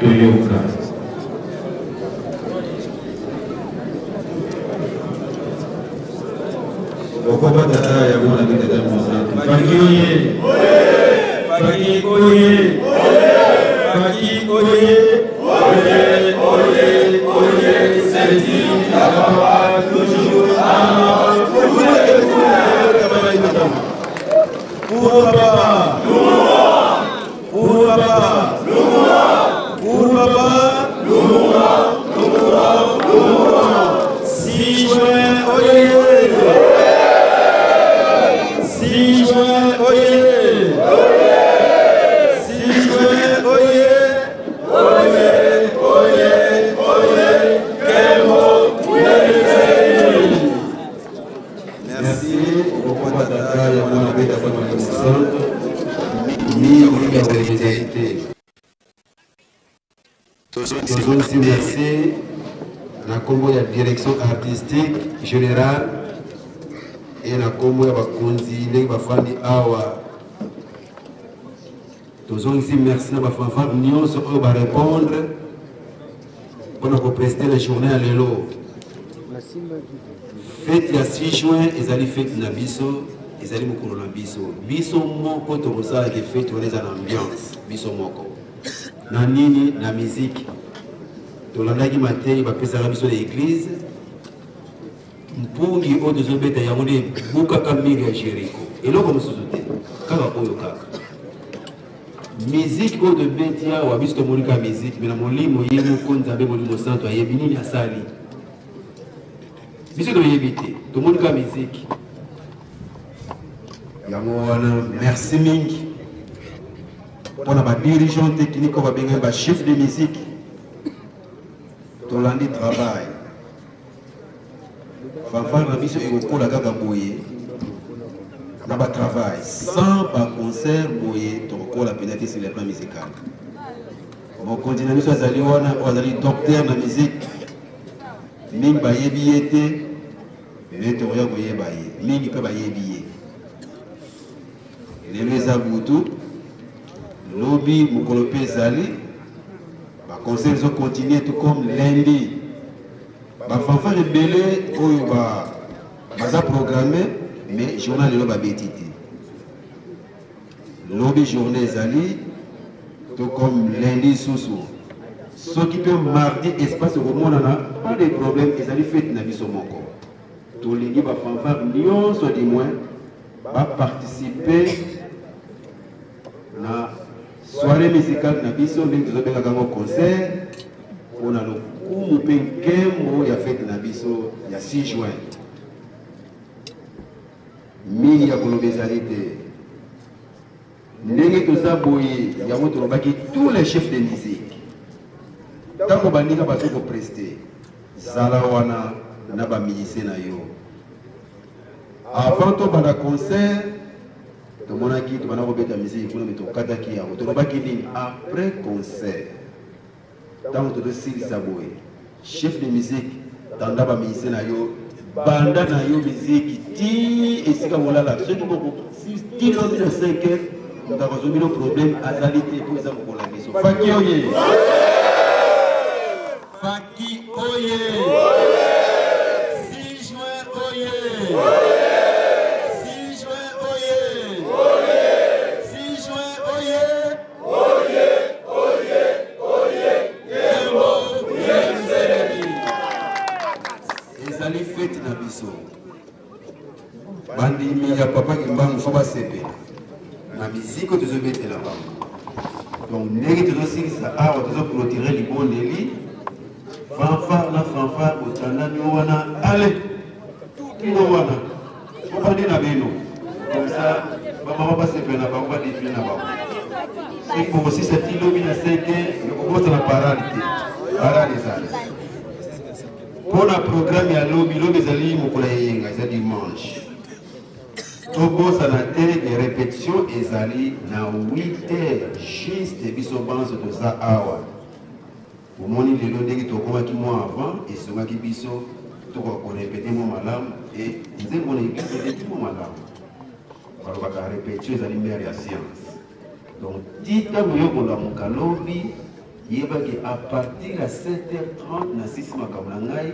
E: toyoka.
G: Okoma tata ya mwana mpe tata mosantu. Faki oye! Faki oye! Faki oye! Oye, oye, oye, c'est dit la papa toujours. Pour papa! Pour papa! Pour papa! 6 juin, oye! 6 juin, oye! 6 juin, oye! Oye, oye, oye! Kembo Merci. Okoma tata ya mwana mpe tata mosantu. Mingi ya solidarité. Tozongisi merci na nkombo ya direction artistique générale e na nkombo ya bakonzi ndenge bafandi awa. Tozongisi merci na bafanfare nyonso oyo barépondre mpona kopreside na journée ya lelo. Fete ya 6 juin ezali fete na biso, ezali mokolo na biso. Biso moko tokosalaka fete wana eza na ambiance biso moko na nini na miziki. Tolandaki mateyi bapesaka biso na eglise, mpungi oyo tozobeta yango nde ebukaka mire ya Jericho, eloko mosusu te, kaka oyo kaka miziki oyo tobeti awa. Biso tomoni kaka miziki, me na molimo ye moko Nzambe Molimo Santo ayebi nini asali, biso toyebi te, tomoni kaka miziki yango wana. Merci mingi mpona badirigeant technique oyo babengaki bachef de musique. Tolandi travail, fanfare na biso ekokola kaka boye na batravail. Sans baconcert boye tokokola mpenza te sur le plan musical. Mokonzi na biso azali wana, oyo azali docteur na musique. Mingi bayebi ye te, me tokoya koyeba ye. Mingi mpe bayebi ye. Lelo eza butu, lobi mokolo mpe ezali, baconcert ezocontinue tout comme lundi. Bafanfare ebele oyo baza programme, mais journal lelo babeti te. Lobi journée ezali tout comme lundi susu. Soki mpe mardi espace ekomonana, pas de problème, ezali fete na biso moko. Tolingi bafanfare nyonso du moins baparticipe na soirée musicale na biso, ndenge tozobengaka yango concert, mpona lokumu mpe nkembo ya fete na biso ya 6 juin. Mingi ya koloba ezali te. Ndenge toza boye, yango tolobaki tous les chefs de musique. Ntango baninga bazo ko prester, zala wana na ba musiciens na yo. Avant tobanda concert, tomonaki tobanda kobeta musique kuna, me tokataki yango. Tolobaki nini après concert? Ntango tozosilisa boye, chef de musique, tanda ba musiciens na yo, banda na yo miziki ti esika bolala. Soki boko ti lobi na 5 heures, moto akozwa bino problème azali te, mpo eza mokolo na biso. Faki oye, Faki oye, 6 juin oye, 6 juin oye, 6 juin oye. Ezali feti na biso bandimi ya Papa Kimbangu, fo basepela na miziki oyo tozobetela bango. Donc ndenge tozosilisa awa, tozoclotire libondeli, fanfare na fanfare botandami wana, ale bino wana bobandi na bino, comme ça bamama basepela na bango, badefile na bango. Soki bokosisa ti lobi na 5, ekobosana parade te. Parade ezali mpo na programme ya lobi. Lobi ezali mokolo ya eyenga, eza dimanche. Tobosana te ke répétition ezali na 8 heures juste. Biso banso toza awa. Omoni lelo ndenge tokomaki mwa avant, esungaki biso tokoka korépéter mwa malamu e nzembo na église eleki mwa malamu. Balobaka répétition ezali mère ya science. Donc ti ntango yo kolamuka lobi, yebaki à partir ya 7h30 na sisi makambo na ngai,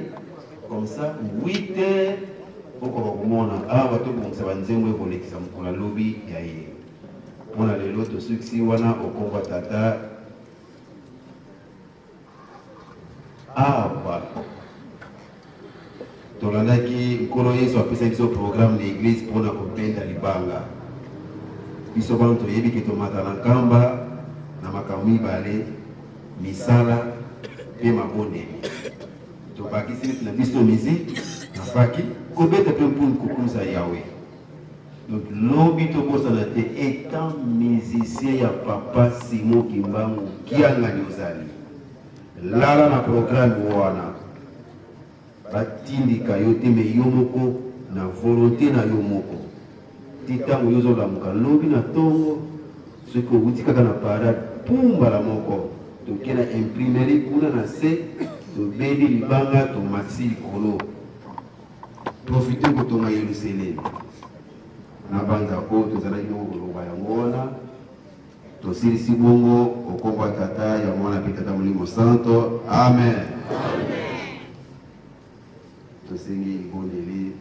G: comme ça 8h okoka komona awa, tobongisa banzembo ekolekisa mokolo ya lobi ya ye. Mpona lelo tosukisi wana. Okomba tata awa, tolandaki Nkolo Yesu apesaki biso programme na église mpona kobenda libanga. Biso bana toyebi ke tomata na Nkamba na makambo mibale, misala mpe mabondeli. Tobakisi neti na biso miziki na faki kobeta mpe mpuni kokumisa Yawe. Donc lobi tobosana te, étant musicien ya Papa Simon Kimbangu Kiangani, ozali lala na programme wana, batindika yo te, me yo moko na volonté na yo moko. Ti ntango yo ozolamuka lobi na ntongo, soki owuti kaka na parade, pumbala moko toke na imprimerie kuna na se, tobendi libanga, tomatisi likolo, profite kotonga Yerusalemi. Na banza oyo tozalaki moko koloba yango wana, tosilisi bongo. Okomba Tata ya Mwana mpe Tata Molimo Santo, amen. Tosengi libondeli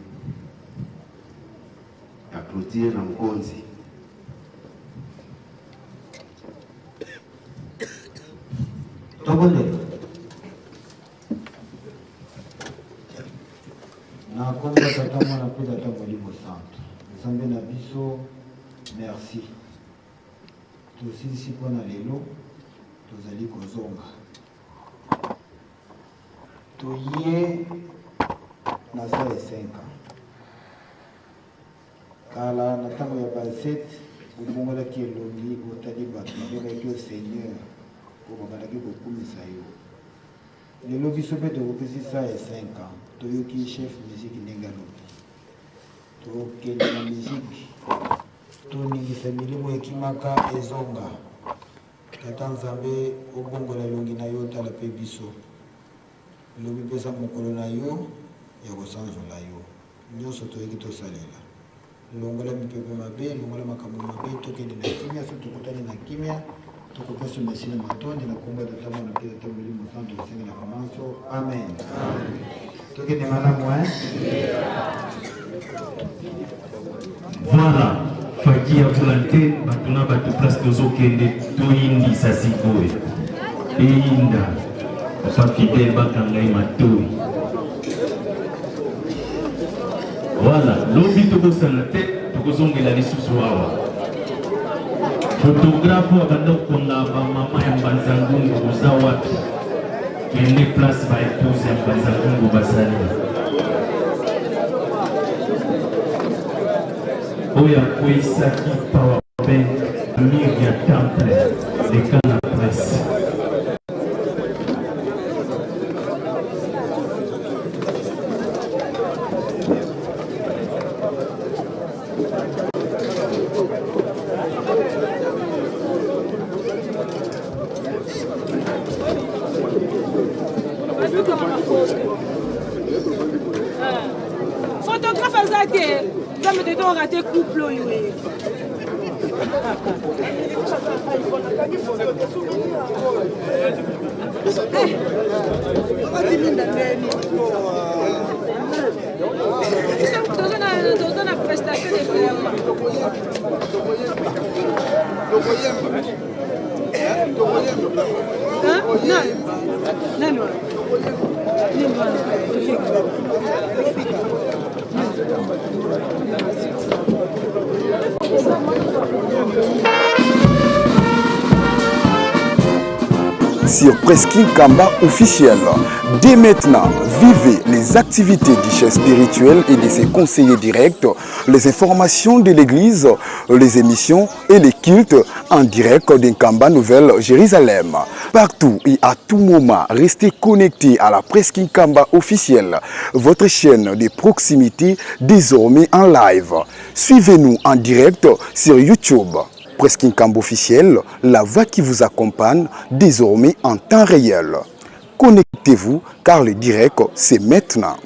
G: ya clôture na mokonzi.
D: Tobondela. Na nkombo ya Tata, Mwana mpe Tata Molimo Santo, Nzambe na biso, merci. Tosilisi mpo na lelo, tozali kozonga. Toye na sa ya 5 ans. Kala na ntango ya ba 7, obongolaki elongi, otali bato babengaki yo Seigneur, oyo babandaki kokumisa yo. Lelo biso mpe tokokisi sa ya 5 ans, toyoki chef musique ndenge alobi. Tokende na musique, toningisa milimo ekimaka ezonga. Tata Nzambe, obongola elongi na yo, otala mpe biso. Lobi mpe eza mokolo na yo ya kosanzola yo. Nyonso toyeki tosalela. Longola mipepe mabe, longola makambo mabe, tokende na kimia. Soki tokutani na kimia, tokopesa mesi na matondi. Na kombo ya Tata, Mwana mpe Tata Molimo Santo, tosengelaka manso, amen. Tokende malamu, hein?
C: Voilà, faki ya volante, bato na bato place tozokende, toyindisa sikoyo. Eyinda, papa Fidèle bakanga ye matoi. Voilà, lobi tokosana te, tokozongela lisusu awa. Photographe oyo abanda kokonga bamama ya Mbanza-Ngungu, oza wapi? Kende place ba épouse ya Mbanza-Ngungu bazali. Oyo akweyisaki power bank mur ya temple, leka na presse.
H: Photographe aza te. Nzambe te to rater couple oyo e. Toza na prestation de serment.
I: Sur Presqu'île Kamba officiel. Dès maintenant, vivez les activités du chef spirituel et de ses conseillers directs, les informations de l'église, les émissions et les cultes en direct d'Nkamba Nouvelle Jérusalem. Partout et à tout moment, restez connectés à la Presqu'île Kamba officielle, votre chaîne de proximité désormais en live. Suivez-nous en direct sur YouTube. Presqu'île Kamba officiel, la voix qui vous accompagne désormais en temps réel. Connectez-vous car le direct, c'est maintenant.